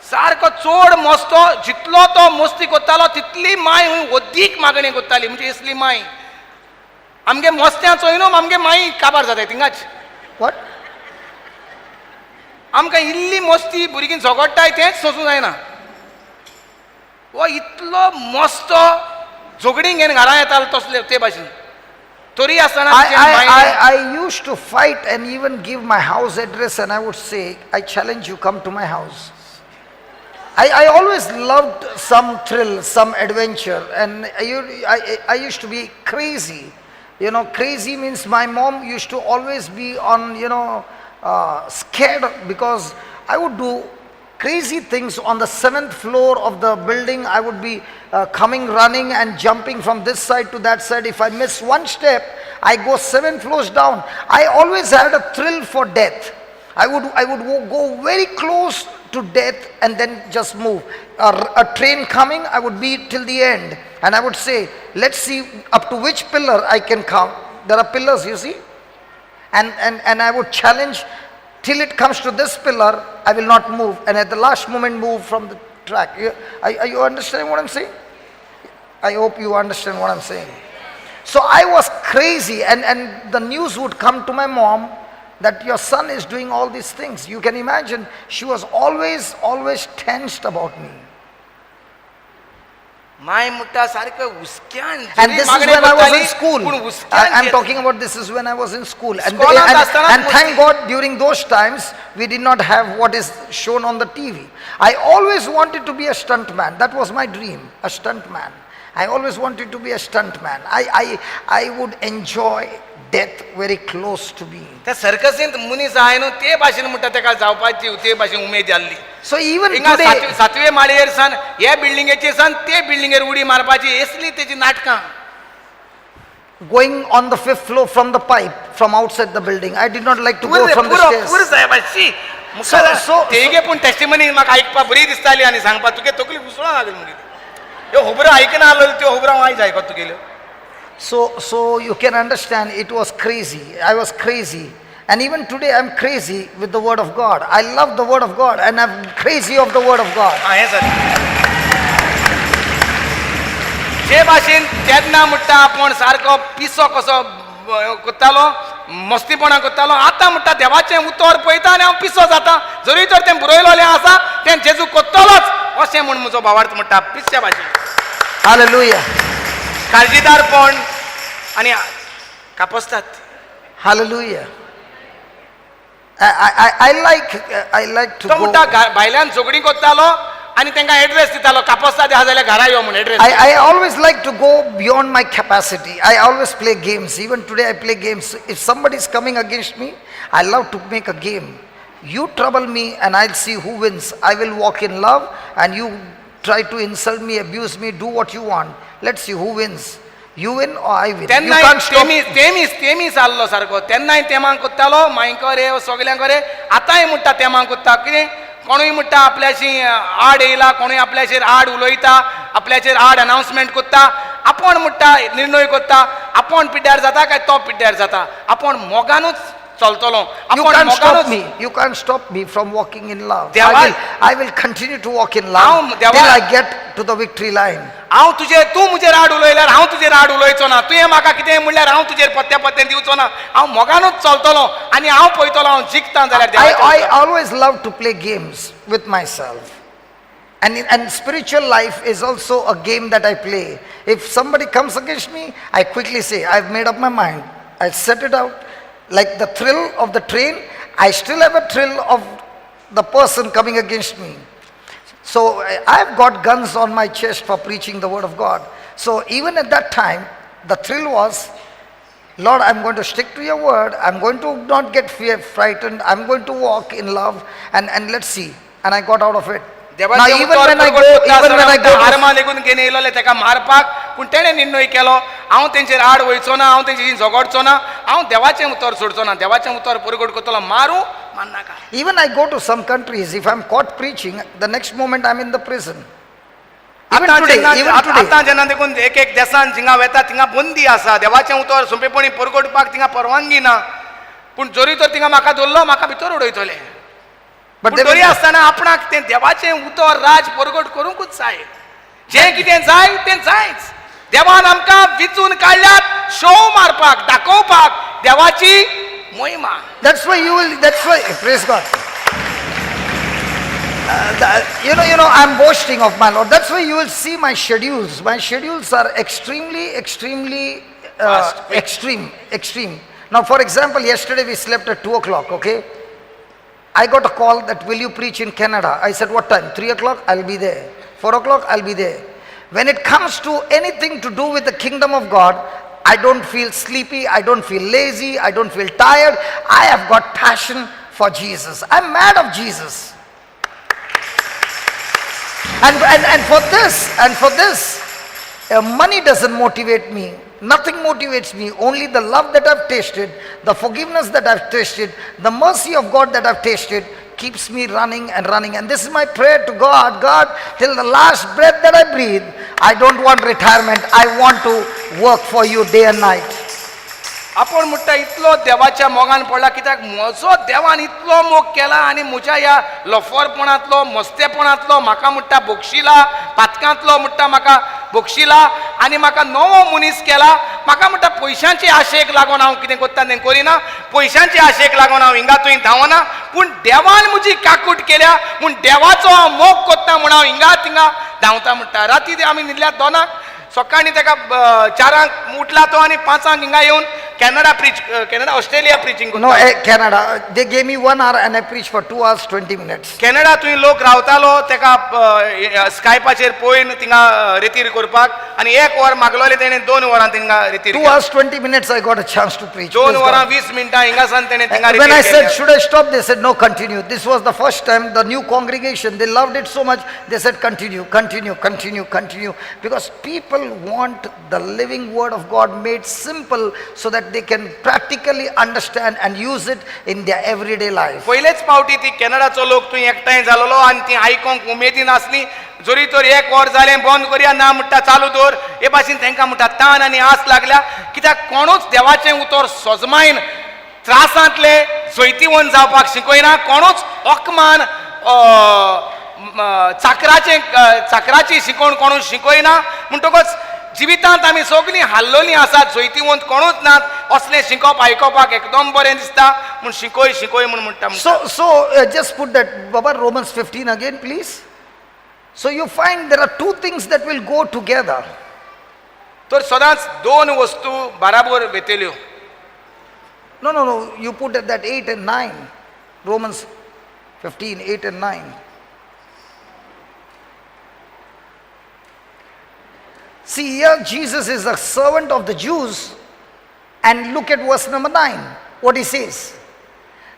सारको चड मस्तो, जितलो तो मस्ती करतालो तितली माय हूंय अदीक मागणी करताली. म्हणजे इसली माय आमगे मस्त्यां चोय न्हू, आमगे माई काबार जाताय थिंगाच. What? आमकां इल्ली मस्ती भुरगीं झगडटाय तेंच सोसूं जायना. हो इतलो मस्तो झगडीं घेवन घरा येतालो तसले ते भाशेन, तरी आसतना तिचे मायन. I used to fight and even give my house address, and I would say, I challenge you, come to my house. I always loved some thrill, some adventure, and I used to be crazy. You know, crazy means my mom used to always be on, you know, scared, because I would do crazy things on the 7th floor of the building. I would be coming, running and jumping from this side to that side. If I miss one step, I go 7 floors down. I always had a thrill for death. I would go very close to death and then just move. A train coming, I would be till the end. And I would say, let's see up to which pillar I can count. There are pillars, you see. And I would challenge till it comes to this pillar, I will not move. And at the last moment, move from the track. Are you understanding what I'm saying? I hope you understand what I'm saying. So I was crazy, and the news would come to my mom that your son is doing all these things. You can imagine, she was always, always tensed about me. My म्हणटा सारको हुसक्यान. And this is when I was in school. I'm talking about this is when I was in school. And thank God during those times, we did not have what is shown on the TV. I always wanted to be a stuntman. That was my dream, a stuntman. I always wanted to be a stuntman. I would enjoy death very close to me. त्या सर्कसींत मनीस आहाय न्हू ते भाशेन म्हणटा तेका जावपाची ते भाशेन उमेद जाल्ली. So even हिंगा today, सातवे माळयेर सान हे बिल्डिंगेचेर सान ते बिल्डिंगेर उडी मारपाची असली तेजी नाटकां. Going on the 5th floor from the pipe, from outside the building. I did not like to go from the stairs. पुरो साहेब, तेगे पूण टेस्टिमनी म्हाका आयकपाक बरी दिसताली आनी सांगपाक तुगे तकली उसळोन लागली मुगे. ह्यो खबरो आयकना आसलो त्यो खबरो हांव आयज आयकत तुगेल्यो. So you can understand it was crazy. I was crazy. And even today I'm crazy with the word of God. I love the word of God and I'm crazy of the word of God. हें sir. जे भाशेन तेन्ना म्हणटा आपूण सारको पिसो कसो करतालो, मस्तीपणां करतालो, आतां म्हणटा देवाचें उतर पळयता आनी हांव पिसो जाता. जरी तर तें बरयलेलें आसा तें जेजू करतलोच अशें अशें म्हूण म्हजो भावार्थ म्हणटा पिश्या भाशेन. Hallelujah. काळजीदारपण आनी कापस्ताद. Hallelujah. I like to तो go. म्हणटा भायल्यान झगडीं कोत्तालो आनी तांकां एड्रेस दितालो, कापस्ताद आहा जाल्यार घरा यो म्हूण address. I always like to go beyond my capacity. I always play games. Even today I play games. If somebody is coming against me, I love to make a game. You trouble me and I'll see who wins. I will walk in love and you try to insult me, abuse me, do what you want. Let's see who wins. You win or I win. You तेन्नाय can't stop. तेमी तेमीस तेमी जाल्लो सारको, तेन्नाय तेमांक कोत्तालो, मांयक रे सगल्यांक रे. आतांय म्हणटा तेमांक कोत्ता. कितें कोणूय म्हणटा आपल्याशी आड येयला, कोणूय आपल्याचेर आड उलयता, आपल्याचेर आड अनावन्समेंट कोत्ता, आपूण म्हणटा निर्णय कोत्ता, आपूण पिड्ड्यार जाता काय तो पिड्ड्यार जाता, आपूण मोगानूच चलतलो. You आपूण can't stop मोगानूच. me. You can't stop me from walking in love. I will continue to walk in love हांव till देवा- I get to the victory line. हांव तुजेर, तूं म्हजेर आड उलयल्यार हांव तुजेर आड उलयचो ना, तुवें म्हाका कितें म्हणल्यार हांव तुजेर पत्ते पत्ते दिवचो ना, हांव मोगानूच चलतलो आनी हांव पळयतलो हांव जिखता जाल्यार I, देवाच्या I उतरान. Always love to play games with myself. And spiritual life is also a game that I play. If somebody comes against me, I quickly say, "I've made up my mind." I set it out. Like the thrill of the train, I still have a thrill of the person coming against me. So I've got guns on my chest for preaching the word of God. So even at that time, the thrill was, "Lord, I'm going to stick to your word. I'm going to not get fear, frightened. I'm going to walk in love and let's see." And I got out of it. Now, देवाचें even उतर when I go, प्रगट करता even when I आसतना go to आर्मां लेगून घेवन येयलोले ताका मारपाक, पूण तेणें निर्णय केलो, हांव तेंचेर आड वयचो ना, हांव तेंचे झगडचो ना, हांव देवाचें उतर सोडचो ना, देवाचें उतर परगट करतलो, मारूं मान्नाका. Even I go to some countries, if I'm caught preaching, the next moment I'm in the prison. Even आतां today, जेन्ना even today. आतां जेन्ना देखून एक एक देसान जिंगा वेता थिंगा बंदी आसा, देवाचें उतर सोंपेपणी परगटपाक थिंगा परवानगी ना, पूण जरी तर थिंगा म्हाका धरलो, म्हाका भितर उडयतले. But पूण they तरी will, आसतना आपणाक तें देवाचें उतर राज परगट करूंकूच जाय. जें कितें जाय तें जायच. देवान आमकां विचून काडल्यात शो मारपाक, दाखोवपाक देवाची मोहिमा. That's why you will, that's why, praise God. I'm boasting of my Lord. That's why you will see my schedules. My schedules are extremely, extremely Fast, quick. Extreme, extreme. Now, for example, yesterday we slept at 2 o'clock, okay? I got a call that, "Will you preach in Canada?" I said, "What time?" "3 o'clock, I'll be there. 4 o'clock, I'll be there." When it comes to anything to do with the kingdom of God, I don't feel sleepy, I don't feel lazy, I don't feel tired. I have got passion for Jesus. I'm mad of Jesus. And for this, money doesn't motivate me. Nothing motivates me. Only the love that I've tasted, the forgiveness that I've tasted, the mercy of God that I've tasted keeps me running and running. And this is my prayer to God: "God, till the last breath that I breathe, I don't want retirement. I want to work for you day and night." आपूण म्हणटा इतलो देवाच्या मोगान पडला, कित्याक म्हजो देवान इतलो मोग केला आनी म्हज्या ह्या लफरपणांतलो, मस्तेपणांतलो म्हाका म्हणटा बक्षिला, पातकांतलो म्हणटा म्हाका बक्षिला आनी म्हाका नवो मनीस केला. म्हाका म्हणटा पयशांची आशेक लागून हांव कितें करता तें करिना, पयशांची आशेक लागून हांव हिंगा थंय धांवना, पूण देवान म्हजी काकूट केल्या म्हूण देवाचो हांव मोग करता म्हूण हांव हिंगा थिंगा धांवता म्हणटा. राती आमी न्हिदल्या 2, सकाळीं ताका 4 उठला तो आनी 5 हिंगा येवन Canada preach, Canada, Australia preaching. No, Canada. They gave me 1 hour and I preached for 2 hours, 20 minutes. Canada थंय लोक रावतालो, ताका स्कायपाचेर पळोवन थिंगा रेतीर करपाक आनी एक वर मागलोले, तेणें 2 वरां थिंगा रेतीर. 2 hours, 20 minutes I got a chance to preach. दोन Praise God. वरां 20 मिनटां हिंगासान तेणें थिंगा When I रेतीर said, केलें. "Should I stop?" They said, "No, continue." This was the first time the new congregation, they loved it so much, they said, "Continue, continue, continue, continue." Because people want the living word of God made simple so that they can practically understand and use it in their everyday life. पयलेच पावटी ती कॅनडाचो लोक थंय एकठांय जालोलो आनी ती आयकोंक उमेदीन आसली. जरी तर एक वर जालें, बंद करया, ना म्हणटा, चालू दवर. हे भाशेन तांकां म्हणटा तान आनी आस लागल्या, कित्याक कोणूच देवाचें उतर सोजमायन त्रासांतले जैतिवंत जावपाक शिकयना, कोणूच अकमान चाकराचें चाकराची शिकवण कोणूच शिकयना. म्हणटकच जिवितांत आमी सगळीं हाल्लोलीं आसात, जैतिवंत कोणूच नात, असलें शिकोवप आयकोपाक एकदम बरें दिसता म्हूण शिकय शिकय म्हूण म्हणटा. So just put that, Baba, Romans 15 again, please. So you find there are two things that will go together. तर सदांच दोन वस्तू बराबर वेतल्यो. No, no, no. You put that 8 and 9. Romans 15, 8 and 9. See here, Jesus is a servant of the Jews. And look at verse number 9. What he says.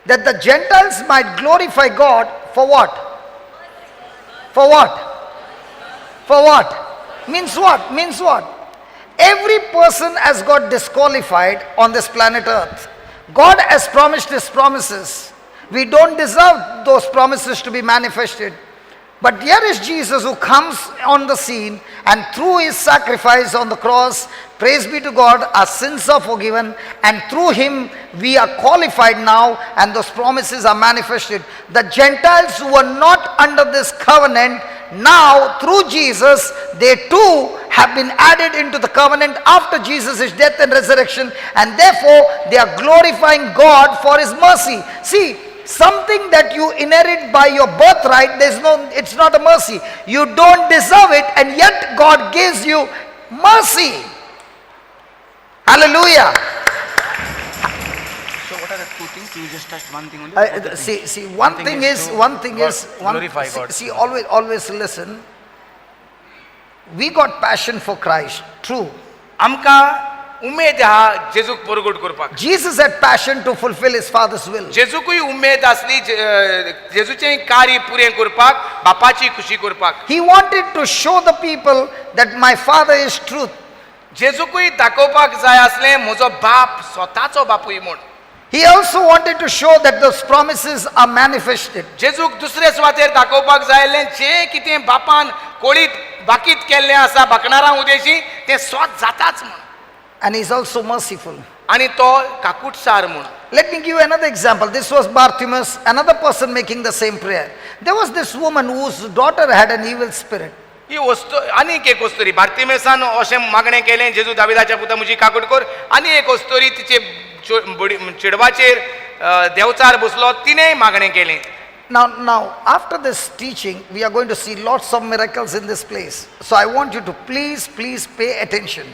That the Gentiles might glorify God for what? For what? For what? Means what? Means what? Every person has got disqualified on this planet Earth. God has promised his promises. We don't deserve those promises to be manifested. But here is Jesus who comes on the scene, and through his sacrifice on the cross, praise be to God, our sins are forgiven, and through him we are qualified now, and those promises are manifested. The Gentiles who were not under this covenant, now through Jesus, they too have been added into the covenant after Jesus' death and resurrection, and therefore they are glorifying God for his mercy. See, something that you inherit by your birthright, there's no, it's not a mercy. You don't deserve it, and yet God gives you mercy. Hallelujah. So what are the two things? You just touched one thing only. See, one thing is, one thing is, one, glorify God. See, always listen. We got passion for Christ, true. आमकां उमेद आहा जेजूक परगट करपाक. Jesus had passion to fulfill his Father's will. जेजूकूय उमेद आसली जेजूचें कार्य पुरें करपाक, बापाची खुशी करपाक. He wanted to show the people that my Father is truth. जेजूकूय दाखोवपाक जाय आसलें म्हजो बाप स्वताचो बापूय म्हूण. He also wanted to show that those promises are manifested. जेजूक दुसरे सुवातेर दाखोवपाक जाय आसलें जें कितें बापान कोळीत बाकीत केल्लें आसा बाकणारां उदेशी तें स्वत जाताच म्हूण. And he's also merciful. आनी तो काकुटसार म्हूण. Let me give you another example. This was Bartimaeus, another person making the same prayer. There was this woman whose daughter had an evil spirit. ही वस्तू आनीक एक वस्तुरी बार्तिमेसान अशें मागणें केलें जेजू दाविदाच्या पुता म्हजी काकूट कर. आनी एक वस्तुरी तिचे चेडवाचेर देंवचार बसलो, तिणेंय मागणें केलें. Now, after this teaching, we are going to see lots of miracles in this place. So I want you to please, please pay attention.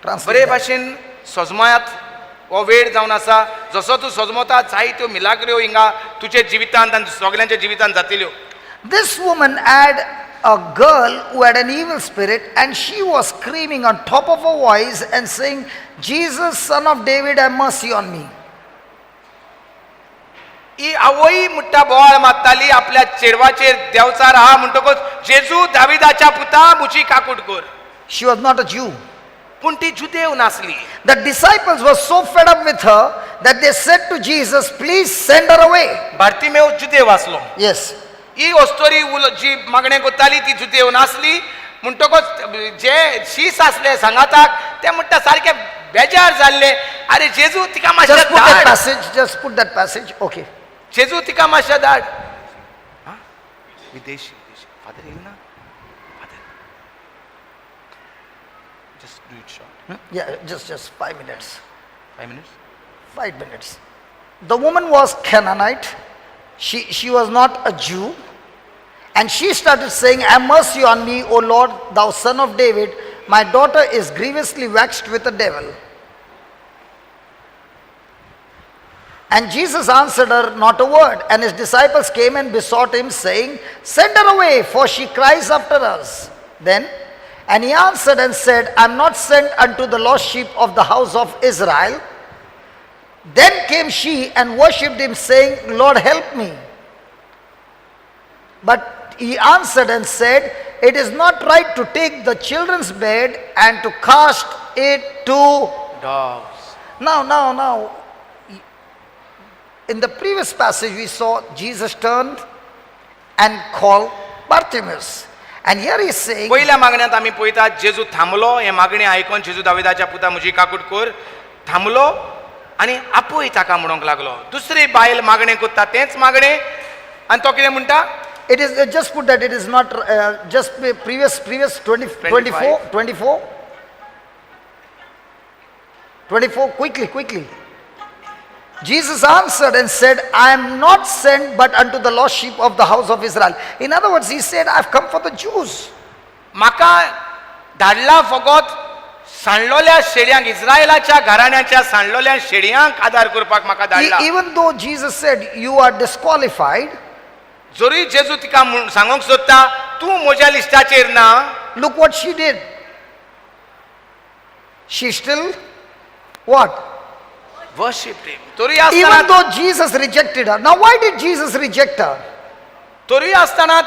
बरे भाशेन सजमायात हो वेळ जावन आसा, जसो तूं सजमता जायत्यो मिलाग्र्यो हिंगा तुजे जिवितांत आनी सगल्यांच्या जिवितांत जातल्यो. This woman had a girl who had an evil spirit, and she was screaming on top of her voice and saying, Jesus, son of David, have mercy on me. ही आवय म्हणटा बोवाळ मारताली आपल्या चेडवाचेर देंवचार आहा म्हणटकच जेजू दाविदाच्या पुता म्हजी काकूट कर. She was not a Jew. पूण ती जुदेव नासली. The disciples were so fed up with her that they said to Jesus, please send her away. बार्तिमेव जुदेव आसलो. Yes. ही अस्तोरी जी मागणें करताली ती जुदेव नासली म्हणटकच जे शीस आसले सांगाताक ते म्हणटा सारके बेजार जाल्ले, अरे जेजू तिका मातशें Just put that धाड. passage, just put that passage. Okay. जेजू तिका मातशें धाड. विदेशी फादर येयना ना, father just do it short. Yeah, just 5 minutes. 5 minutes? 5 minutes. The woman was Canaanite. She was not a Jew. And she started saying, have mercy on me, O Lord, thou son of David. My daughter is grievously vexed with the devil. And Jesus answered her not a word. And his disciples came and besought him, saying, send her away, for she cries after us. Then, and he answered and said, I am not sent unto the lost sheep of the house of Israel. Then came she and worshipped him, saying, Lord, help me. But he answered and said, it is not right to take the children's bread and to cast it to dogs. Now, in the previous passage we saw Jesus turned and called Bartimaeus. And here he is saying, पयल्या मागण्यांत आमी पळयतात जेजू थांबलो, हें मागणें आयकोन जेजू दाविदाच्या पुता म्हजी काकूट कर, थांबलो आनी आपूय ताका म्हणूंक लागलो. दुसरी बायल मागणें करता तेंच मागणें आनी तो कितें म्हणटा? It is just put that it is not just previous 24, 24, quickly. Jesus answered and said, I am not sent but unto the lost sheep of the house of Israel. In other words, he said, I've come for the Jews. म्हाका धाडला फकत सांडलोल्या शेडयांक, इस्रायलाच्या घराण्याच्या सांडलोल्या शेडयांक आदार करपाक म्हाका धाडला. Even though Jesus said, you are disqualified, जरी जेजू तिका सांगूंक सोदता तूं म्हज्या लिस्टाचेर ना, look what she did. She still what? Worship him. तरी आसतना, Even though Jesus rejected her. Now, why did Jesus reject her? तरी आसतना,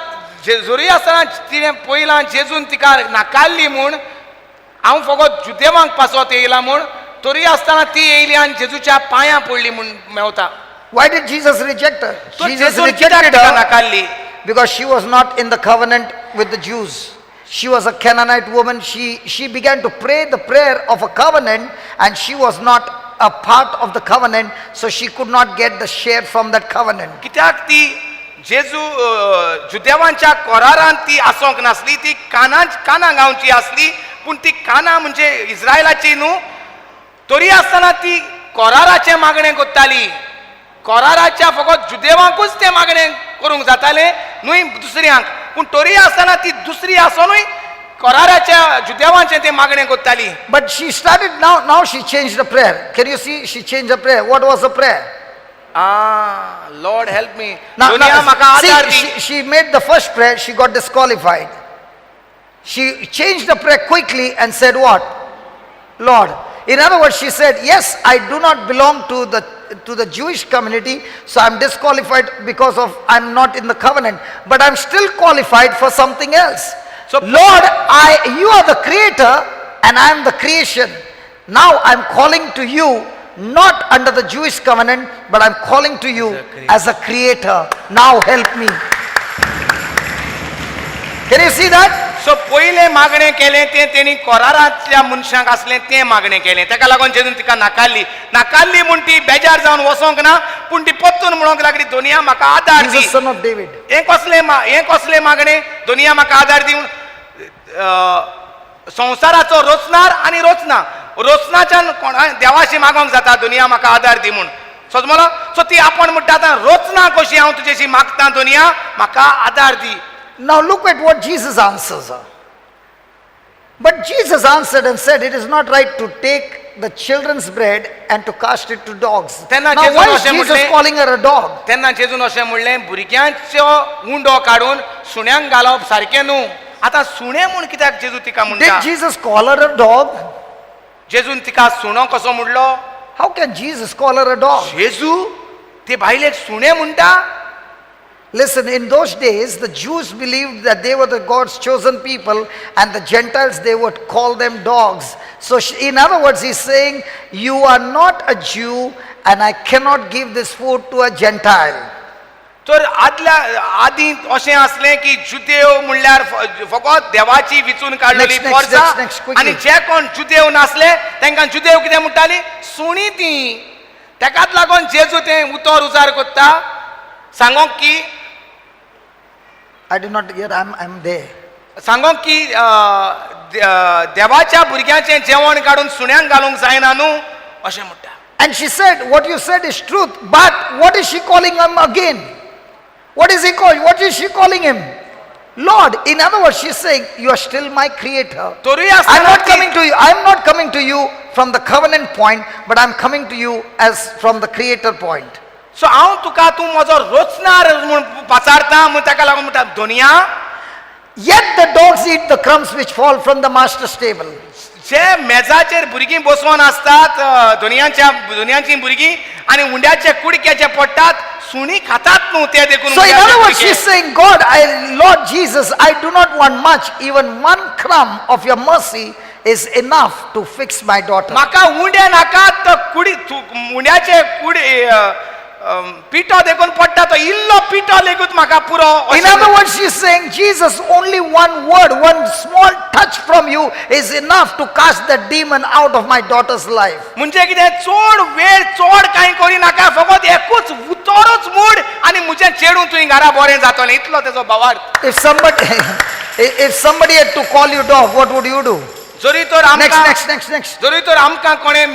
जरी आसतना तिणें पयलां जेजून तिका नाकारली म्हूण, हांव फकत जुदेवांक पासत येयला म्हूण, तरी आसतना ती येयली आनी जेजूच्या पांयां पडली म्हूण मेवता. Why did Jesus reject her? तर Jesus जेजून कित्याक rejected तिका her नाकारली? because she was not in the covenant with the Jews. She was a Canaanite woman. She began to pray the prayer of a covenant, and she was not a part of the covenant, so she could not get the share from that covenant. कित्याक ती जेजू जुदेवांच्या कोरारान ती आसोंक नासली, ती काना काना गांवची आसली, पूण ती काना म्हणजे इस्रायलाची न्हू, तरी आसतना ती कोराराचें मागणें करताली. कोराराच्या फकत जुदेवांकूच तें मागणें करूंक जातालें न्हय दुसऱ्यांक, पूण तरी आसतना ती दुसरी आसोनूय कोराराच्या जुदेवांचें तें मागणें करताली. But she started now she changed the prayer. Can you see? She changed the prayer. What was the prayer? Ah, Lord help me. Now, दुनिया म्हाका आदार see, the. she made the first prayer, she got disqualified. She changed the prayer quickly and said what? Lord. In other words, she said, yes, I do not belong to the Jewish community, so I'm disqualified because of I'm not in the covenant, but I'm still qualified for something else. So- Lord, you are the creator and I am the creation. Now I'm calling to you, not under the Jewish covenant, but I'm calling to you as a creator. Now help me. Can you see that? So पयलें मागणें केलें तें तेणी कोरारांतल्या मनशांक आसलें तें मागणें केलें, ताका लागून जेजून तिका नाकारली. नाकारली म्हूण ती बेजार जावन वचोंक ना, पूण ती परतून म्हणूंक लागली, दोनया म्हाका आदार दी. Jesus, son of David. हें कसलें हें कसलें मागणें? दोनया म्हाका आदार दिवन, संवसाराचो रचणार आनी रचना रचनाच्यान कोणा देवाशी मागोंक जाता दुनिया म्हाका आदार दी म्हूण, समजलो? सो ती आपण म्हणटा आतां रचना कशी हांव तुजेशी मागता, दुनिया म्हाका आदार दी. Now look at what Jesus answers her. But Jesus answered and said, it is not right to take the children's bread and to cast it to dogs. तेन्ना Now जेजून why is अशें Jesus म्हटलें, calling her a dog? तेन्ना जेजून अशें म्हणलें, भुरग्यांचो उंडो काडून सुण्यांक घालप सारकें न्हू. आतां सुणें म्हूण कित्याक जेजू तिका म्हणटा? Did Jesus call her a dog? जेजून तिका सुणो कसो म्हणलो? How can Jesus call her a dog? जेजू ते बायलेक सुणें म्हणटा? Listen, in those days, the Jews believed that they were the God's chosen people, and the Gentiles, they would call them dogs. So in other words, he's saying, you are not a Jew, and I cannot give this food to a Gentile. तर आदल्या आदीं अशें आसलें की जुदेव म्हणल्यार फकत देवाची विचून काडलेली Next, next, पोरसां, next, next, quickly. आनी जे कोण जुदेव नासले तांकां जुदेव कितें म्हणटाली? सुणी ती. तेकाच लागून जेजू तें उतर उजार कोत्ता सांगोंक की, I did not hear, I'm there. सांगोंक की देवाच्या भुरग्यांचें जेवण काडून सुण्यांक घालूंक जायना न्हू, अशें म्हणटा. And she said, what you said is truth, but what is she calling him again? What is he called? What is she calling him? Lord. In other words, she's saying, you are still my creator. तोरूय I'm आसतना not ती- coming to you. I'm not coming to you from the covenant point, but I'm coming to you as from the creator point. So हांव तुका तूं म्हजो रचणार म्हूण पाचारता म्हूण ताका लागून म्हणटा दोनया. Yet the dogs eat the crumbs which fall from the master's table. जे मेजाचेर भुरगीं बसोन आसतात, दोनयांची भुरगीं आनी उंड्याचे कुडके जे पडटात सुणी खातात न्हू ते देखून So in उंड्याचे other words, कुडके. she's saying, God, Lord Jesus, I do not want much. Even one crumb of your mercy is enough to fix my daughter. म्हाका उंडे नाका, तो कुडी उंड्याचे कुडी पिठो देखून पडटा तो इल्लो पिठो लेगीत म्हाका पुरो. In other words, she's saying, Jesus, only one word, one small touch from you is enough to cast the demon out of my daughter's life. म्हणजे कितें, चड वेळ चड कांय करी नाका, फकत एकूच उतरूच मूड आनी म्हजें चेडूं तुवें घरा बरें जातलें, इतलो तेजो भावार्थ. If somebody had to call you dog, what would you do? जरी तर Next, आमकां next, next, next. जरी तर आमकां कोणें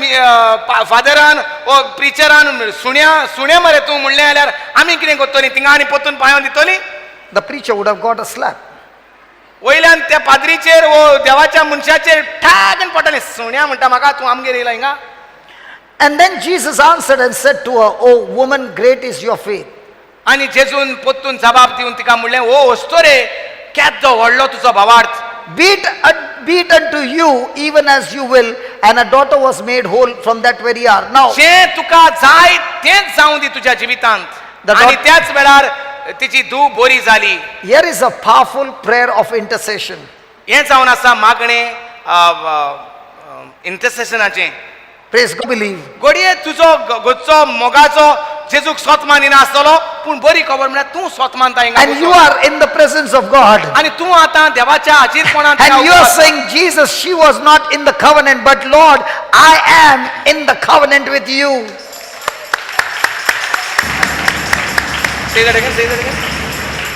फादरान वो प्रिचरान सुण्या सुण्या मरे तूं म्हणलें जाल्यार आमी कितें करतलीं थिंगा आनी परतून पांयां दितलीं. The preacher would have got a slap. वयल्यान त्या पाद्रीचेर वो देवाच्या मनशाचेर ठाकन पडटलें सुण्या म्हणटा म्हाका तूं आमगेर येयला हिंगा. And then Jesus answered and said to her, "O woman, great is your faith." आनी जेजून परतून जबाब दिवन तिका म्हणलें ओ अस्तोरे केदो व्हडलो तुजो भावार्थ. Be it unto you even as you will." And her daughter was made whole from that very hour. Now, जें तुका जाय तेंच जावं दी तुज्या जिवितांत. The आनी त्याच वेळार तिची धूव बरी जाली. Here is a powerful prayer of intercession. हें जावन आसा मागणें इंटरसेशनाचें. Praise God, believe. घडये तुजो घरचो मोगाचो जेजूक सोत मानिना आसतलो पूण बरी खबर म्हळ्यार तूं सोत मानता हिंगा And you are in the presence of God. आनी तूं आतां देवाच्या हाजीरपणांत And you are saying, "Jesus, she was not in the covenant, but Lord, I am in the covenant with you." Say that again, say that again.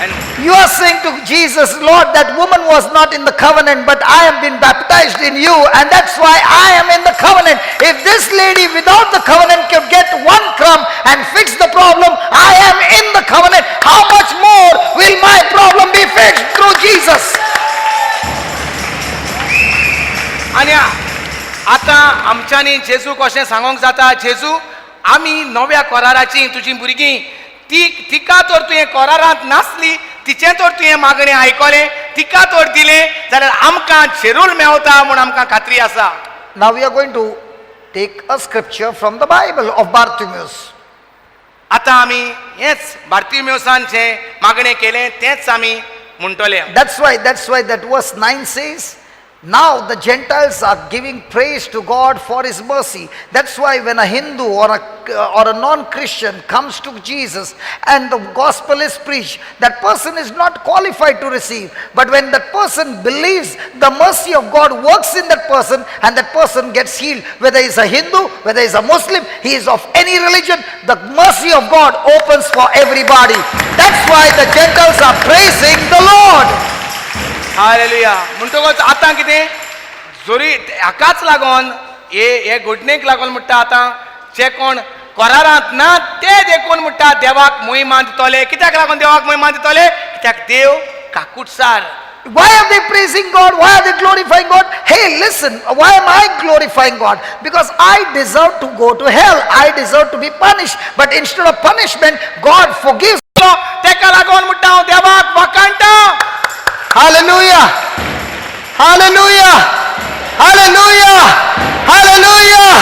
And You are saying to Jesus, "Lord, that woman was not in the covenant, but I have been baptized in you, and that's why I am in the covenant. If this lady without the covenant could get one crumb and fix the problem, I am in the covenant. How much more will my problem be fixed through Jesus?" आनी आतां आमच्यांनी जेजूक अशें सांगोंक जाता जेजू आमी नव्या कराराचीं तुजीं भुरगीं ती तिका तर तुवें करारांत नासली तिचें तर तुवें मागणें आयकलें तिका तर दिलें जाल्यार आमकां जेरूल मेवता म्हूण आमकां खात्री आसा. Now we are going to take a scripture from the Bible of Bartimaeus. आतां आमी हेंच बार्तिम्योसान जें मागणें केलें तेंच आमी म्हणटले. That's why that verse 9 says, "Now the Gentiles are giving praise to God for His mercy." That's why when a Hindu or a non-Christian comes to Jesus and the gospel is preached, that person is not qualified to receive. But when that person believes, the mercy of God works in that person and that person gets healed. Whether he's a Hindu, whether he's a Muslim, he is of any religion, the mercy of God opens for everybody. That's why the Gentiles are praising the Lord. Hallelujah. म्हणटकच आतां कितें जरी हाकाच लागून हे हे घडणेक लागून म्हणटा आतां जे कोण करारांत ना ते देखून म्हणटा देवाक मोहिमा दितले. कित्याक लागून देवाक मोहिमा दितले? कित्याक देव काकुटसार. Why are they praising God? Why are they glorifying God? Hey, listen, why am I glorifying God? Because I deserve to go to hell. I deserve to be punished. But instead of punishment, God forgives. तेका लागून म्हणटा हांव देवाक वाखाणटा. Hallelujah. Hallelujah. Hallelujah. Hallelujah.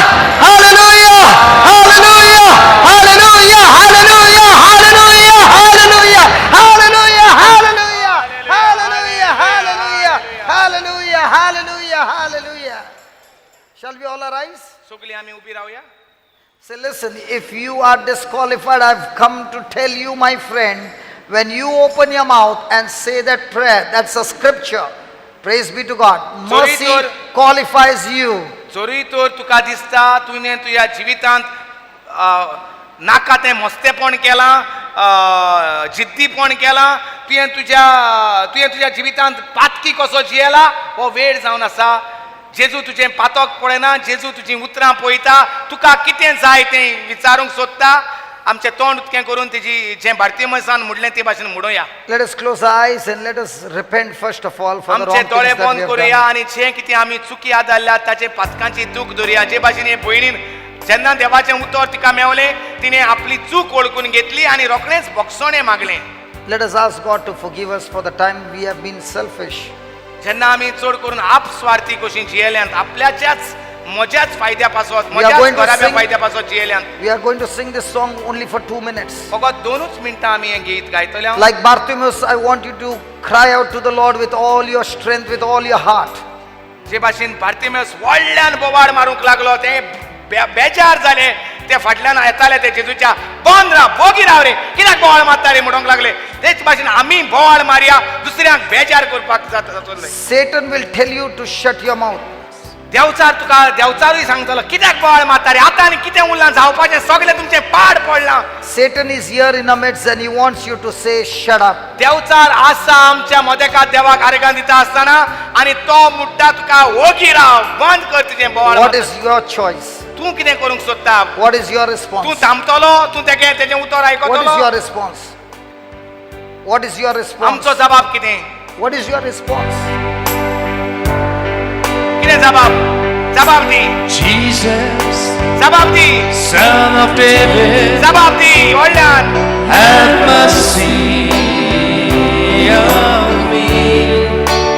Hallelujah. Hallelujah. Hallelujah. Hallelujah. Hallelujah. Hallelujah. Hallelujah. Hallelujah. Hallelujah. Hallelujah. Hallelujah. Hallelujah. Hallelujah. Shall we all arise? सगळीं आमी उबी रावया. Say, listen, if you are disqualified, I've come to tell you, my friend, when you open your mouth and say that prayer, that's a scripture. Praise be to God. Sorry, Mercy sir. Qualifies you. जरूय तर तुका दिसता तुवें तुज्या जिवितांत नाका तें मस्तेपण केलां जिद्दीपण केलां तुवें तुज्या जिवितांत पातकी कसो जियेला हो वेळ जावन आसा जेजू तुजें पातक पळयना जेजू तुजीं उतरां पळयता तुका कितें जाय तें विचारूंक सोदता आमचें तोंड उक्तें करून तेजी जें भारतीय मनसान म्हणलें ते भाशेन म्हणुया. Let us close our eyes and let us repent first of all for the आमचे wrong दोळे things that बंद we have करुया done. आनी जें कितें आमी चुकी आदारल्या ताचे पातकांची दूख धरुया. जे भाशेन हे भयणीन जेन्ना देवाचें उतर तिका मेवलें तिणें आपली चूक वळखून घेतली आनी रोखडेंच भोगसणें मागलें. Let us ask God to forgive us for the time we have been selfish. जेन्ना आमी चड करून आपस्वार्थी कशी जियेल्यात आपल्याच्याच म्हज्याच फायद्या पासत We are म्हज्याच going to घराब्या फायद्या पासत जियेल्यात. We are going to sing this song only for 2 minutes. फकत दोनूच मिनटां आमी हें गीत गायतले. Like Bartimaeus, I want you to cry out to the Lord with all your strength, with all your heart. जे भाशेन बार्तिमेस व्हडल्यान बोवाळ मारूंक लागलो ते बेजार जाले ते फाटल्यान येताले ते जेजूच्या बंद राव बोगी राव रे कित्याक बोवाळ मारता रे म्हणूंक लागले. तेच भाशेन आमी बोवाळ मारया दुसऱ्यांक बेजार करपाक जाता जातले. Satan will tell you to shut your mouth. Devchar तुका देवचारूय सांगतलो कित्याक बोवाळ मारता रे आतां आनी कितें उरलां जावपाचें सगळें तुमचें पाड पडलां. Satan is here in our midst and he wants you to say, shut up. Devchar आसा आमच्या मदेका देवाक आर्गां दिता आसतना आनी तो मुड्डा तुका ओगी राव बंद कर तुजें बोवाळ. What is your choice? तूं कितें करूंक सोदता? What is your तूं response? थांबतलो? तूं तेगे तेजें उतर What is आयकतलो? your response? What is your response? आमचो जबाब कितें? What is your response? कितें जबाब? जबाब दी. Jesus, जबाब दी. Son of David, जबाब दी व्हडल्यान. have mercy on me.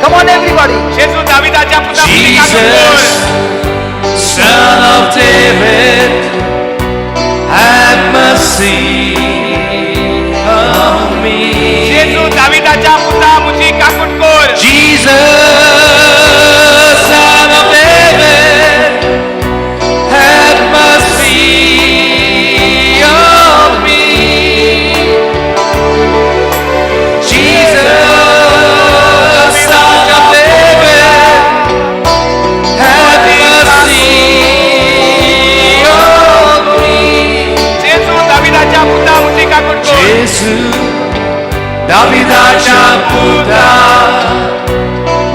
Come on, everybody. जेजू दाविदाच्या पुता म्हजी काकूट कर. Jesus, Son of David, have mercy on me. जेजू दाविदाच्या पुता म्हजी काकूट कर. Jesus, Son of David, have mercy on me. Jesus, Son of David, have mercy on me. जेजू दाविदाच्या पुता म्हजी काकूट कर. Gesù, दाविदाच्या पुता,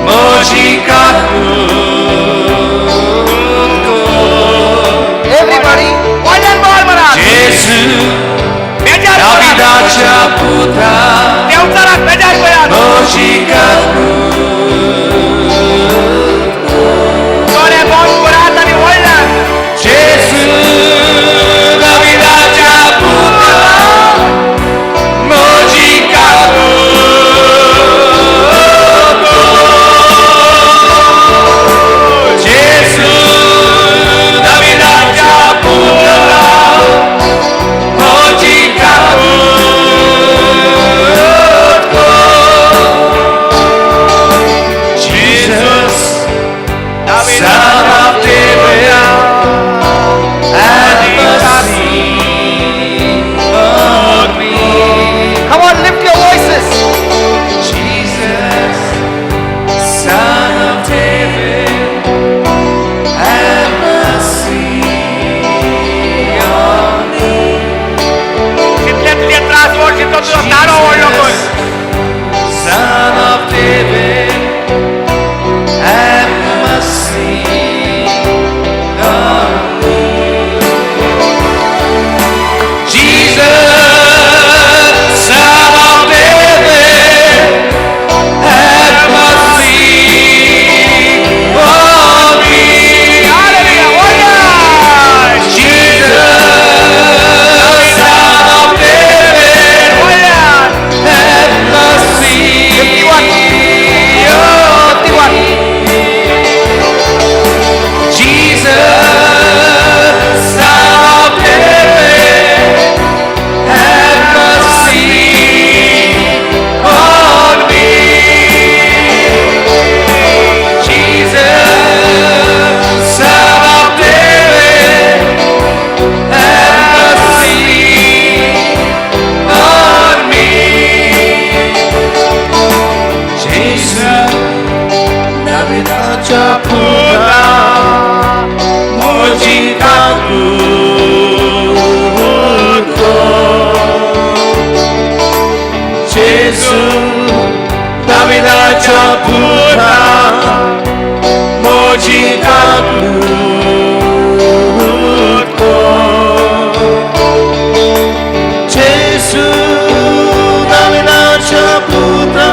म्हजी काकूट कर. Everybody. व्हडल्यान बोवाळ मारात. Gesù, बेजार करात. दाविदाच्या पुता, देवचाराक बेजार करात. म्हजी काकूट दोळे बंद करात आनी व्हडल्यान. Gesù, दाविदाच्या पुता, म्हजी काकूट कर. Gesù, दाविदाच्या पुता, म्हजी काकूट कर. Jesus, Son of David, have mercy on me. Come on, lift your voices. Jesus, Son of David, have mercy on me. जितले तुजे त्रास व्हड तितलो तुजो तारो व्हडलो कर. Son of David, have mercy on me. Jesus, Son of David, have mercy on me. Hallelujah, व्हडल्यान. Jesus, Son of David, व्हडल्यान. have mercy 51. on 51. Jesus, Son of David, have mercy on me. Jesus, Son of David, have mercy on me. Jesus, दाविदाच्या पुता, म्हजी काकूट कर. जेजू, दाविदाच्या पुता, म्हजी काकूट कर. जेजू, दाविदाच्या पुता,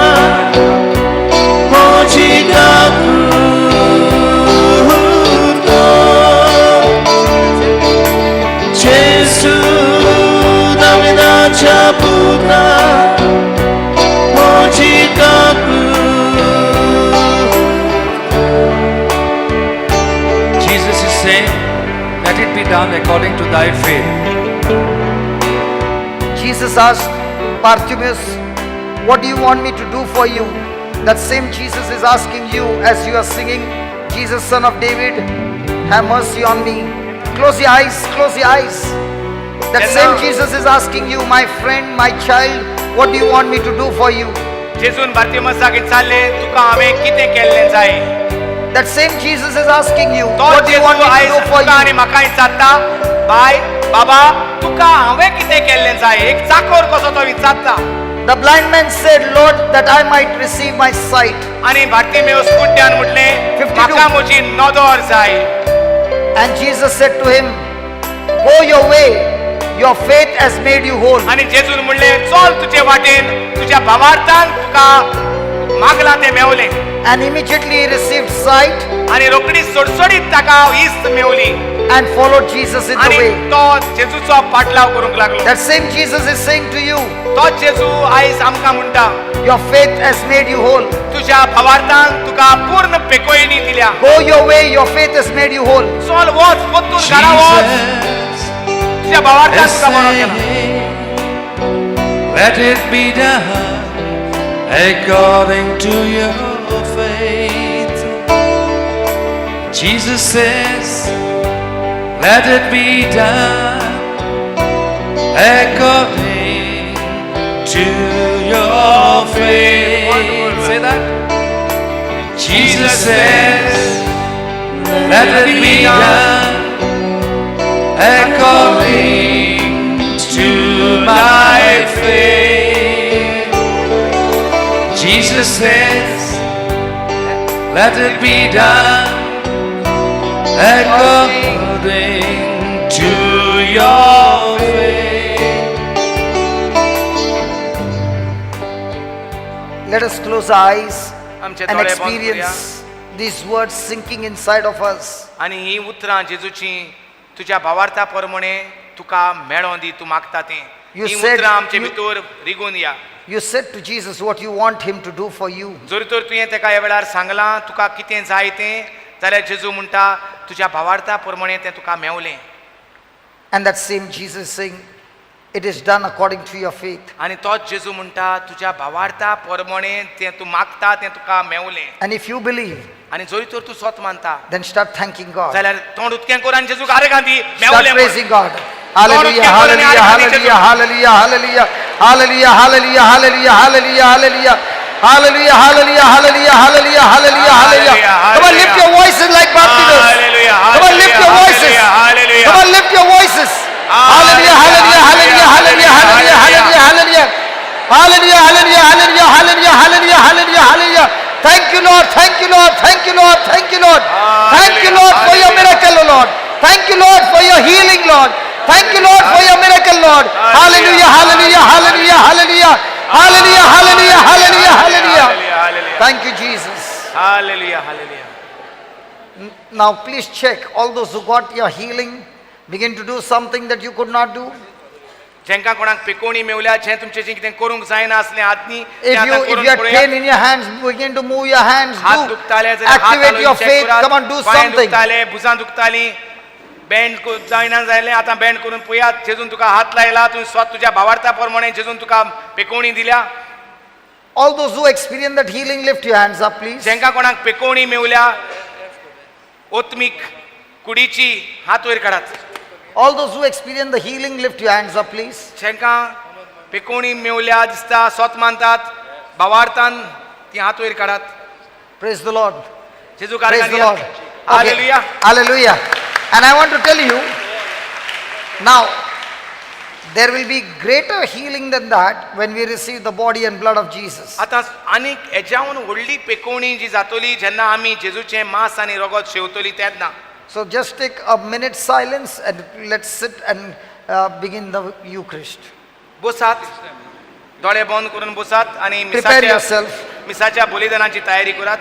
म्हजी काकूट कर. जेजू, दाविदाच्या पुता, म्हजी काकूट. Jesus is saying, let it be done according to thy faith. Jesus asked Bartimaeus, what do you want me to do for you? That same Jesus is asking you as you are singing, Jesus, Son of David, have mercy on me. Close your eyes, close your eyes. That same Jesus is asking you, my friend, my child, what do you want me to do for you? जेजून बार्तिमसाक विचारलें तुका हांवें कितें केल्लें जाय? That same Jesus is asking you, तो what do you जेजू want me to आयज do for तुका आनी you? म्हाका विचारता, बाय बाबा तुका हांवें कितें केल्लें जाय, एक चाकोर कसो तो विचारता. The blind man said, Lord, that I might receive my sight. आनी बार्तिमेवस कुड्ड्यान म्हटलें, 52. म्हाका म्हजी नदर जाय. And Jesus said to him, go your way, your faith has made you whole. आनी जेजून म्हणलें, चल तुजे वाटेन, तुज्या भावार्थान तुका मागलां तें मेवलें. And immediately he received sight आनी रोखडीच सोडसोडीत ताका इस्त मेवली and followed Jesus in the आनी way. तो जेजूचो पाटलाव करूंक लागलो. That same Jesus is saying to you, तो जेजू आयज आमकां म्हणटा, your faith has made you whole. तुज्या भावार्थान तुका पूर्ण पेकोयणी दिल्या. Go your way, your faith has made you whole. चल वच, परतून घरा वच, Jesus तुज्या भावार्थान is तुका बरो केला. saying, let it be done according to your faith. Jesus says, let it be done according to your faith. Say that. Jesus says, let it be done according to my faith. Jesus says, let it be done according to your faith. Let us close our eyes आमचे and दोळे बंद करूया. experience these words sinking inside of us. आनी ही उतरां जेजूची तुज्या भावार्था प्रमाणे तुका मेळों दी, तूं मागता तें. You ही said उतरां आमचे you- भितर रिगून या. You said to Jesus what you want him to do for you. जर तर तुवें तेका ह्या वेळार सांगलां तुका कितें जाय तें, जाल्यार जेजू म्हणटा तुज्या भावार्था प्रमाणे तें तुका मेवलें. And that same Jesus saying, it is done according to your faith. आनी तोच जेजू म्हणटा तुज्या भावार्था प्रमाणे तें तूं मागता तें तुका मेवलें. And if you believe, आनी जरी तर तूं स्वत मानता then start thanking God. जाल्यार तोंड उदकें कर आनी जेजूक आरे दी Start मेवलें म्हूण. praising God. Hallelujah, hallelujah, hallelujah, hallelujah, hallelujah, hallelujah, hallelujah, hallelujah, hallelujah, hallelujah. Hallelujah, hallelujah, hallelujah, hallelujah, hallelujah, hallelujah. Come on, lift your voices like Bartimaeus. Hallelujah, Come on, lift your voices. hallelujah. Come on, lift your voices. Hallelujah, hallelujah, hallelujah, hallelujah, hallelujah, hallelujah, hallelujah. Hallelujah, hallelujah, hallelujah, hallelujah, hallelujah, hallelujah, hallelujah. Thank you, Lord. Thank you, Lord. Thank you, Lord. Thank you, Lord. Thank you, Lord, for your miracle, O Lord. Thank you, Lord, for your healing, Lord. Thank you, Lord, for your miracle, Lord. Hallelujah, hallelujah, hallelujah, hallelujah. Hallelujah, hallelujah, hallelujah, hallelujah. Hallelujah. Thank you, Jesus. Hallelujah, hallelujah. Now, please check all those who got your healing, begin to do something that you could not do. जेंका कोणाक पिकोवणी मेवल्या, जें तुमचें जें कितें करूंक जायना आसलें आदनी, तें If आतां you if करून you had पळयात. pain in your hands, begin to move your hands. हात Do दुखताले जाल्यार हात activate हालोवन your check faith. करात. Come on, do पांय something. दुखताले, भुजां दुखताली, बेंड जायना जालें, आतां बेंड करून पळयात. जेजून तुका हात लायला, तूं स्वत तुज्या भावार्था प्रमाणे जेजून तुका पेकोवणी दिल्या. All those who experience that healing, lift your hands up, please. जेंका कोणाक पेकोवणी मेवल्या ओत्मीक कुडीची, हात वयर काडात. All those who experience the healing, lift your hands up, please. जेंका पेकोवणी मेवल्या दिसता, स्वत मानतात भावार्थान, ती हात वयर काडात. Praise the Lord. जेजू Praise the Lord. Okay. Hallelujah. Hallelujah. And I want to tell you, now, there will be greater healing than that when we receive the body and blood of Jesus. आतां आनीक हेज्याहून व्हडली पेकोवणी जी जातली जेन्ना आमी जेजूचें मांस आनी रगत शेवतली तेन्ना. So just take a minute silence and let's sit and begin the Eucharist. बसात, दोळे बंद करून बसात आनी Prepare yourself. मिसाच्या बलिदानाची तयारी करात.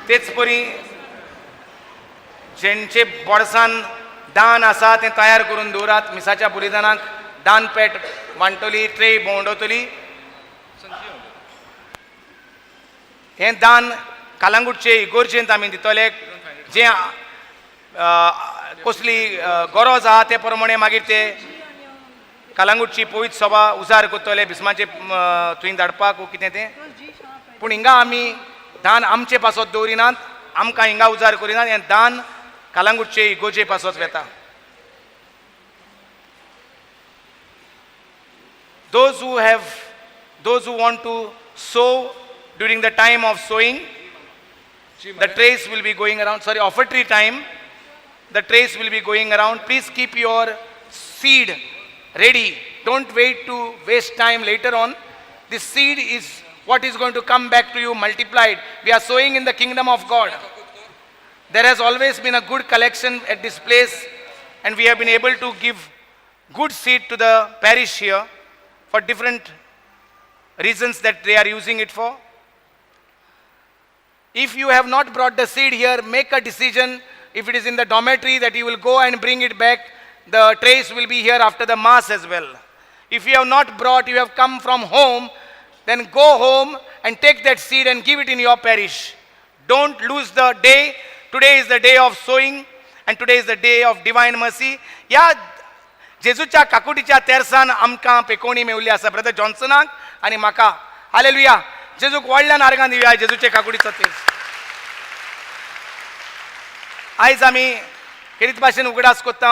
तेच परी जेंचे बोडसान दान आसा तें तयार करून दवरात. मिसाच्या बलिदानाक दान पेट वांटतली, ट्रे भोंवडवतली. हें दान कालांगुटचे इगोर्जेंत आमी दितले. जें कसली गरज आहा ते प्रमाणे मागीर ते कालांगुटची पवित्र सभा उजार करतले बिस्माचे थंय धाडपाक वो कितें तें. पूण हिंगा आमी दान आमचे पासत दवरिनात, आमकां हिंगा उजार करिनात. हें दान कालांगुटचे इगोर्जे पासत वेता. Those who have, those who want to sow during the time of sowing, The trays will be going around, sorry, offertory time. The trays will be going around. Please keep your seed ready. Don't wait to waste time later on. This seed is what is going to come back to you multiplied. We are sowing in the kingdom of God. There has always been a good collection at this place, and we have been able to give good seed to the parish here for different reasons that they are using it for. If you have not brought the seed here, make a decision. If it is in the dormitory, that you will go and bring it back. The trays will be here after the mass as well. If you have not brought, you have come from home, then go home and take that seed and give it in your parish. Don't lose the day. Today is the day of sowing and today is the day of divine mercy. ह्या जेजूच्या काकुटीच्या तेरसान आमकां पेकोणी मेवली आसा, brother जॉन्सनाक आनी म्हाका. Hallelujah. जेजूक व्हडल्यान आर्गां दिवया जेजूचे काकुटीचो तेर्स. आयज आमी खेरीत भाशेन उगडास कोत्ता.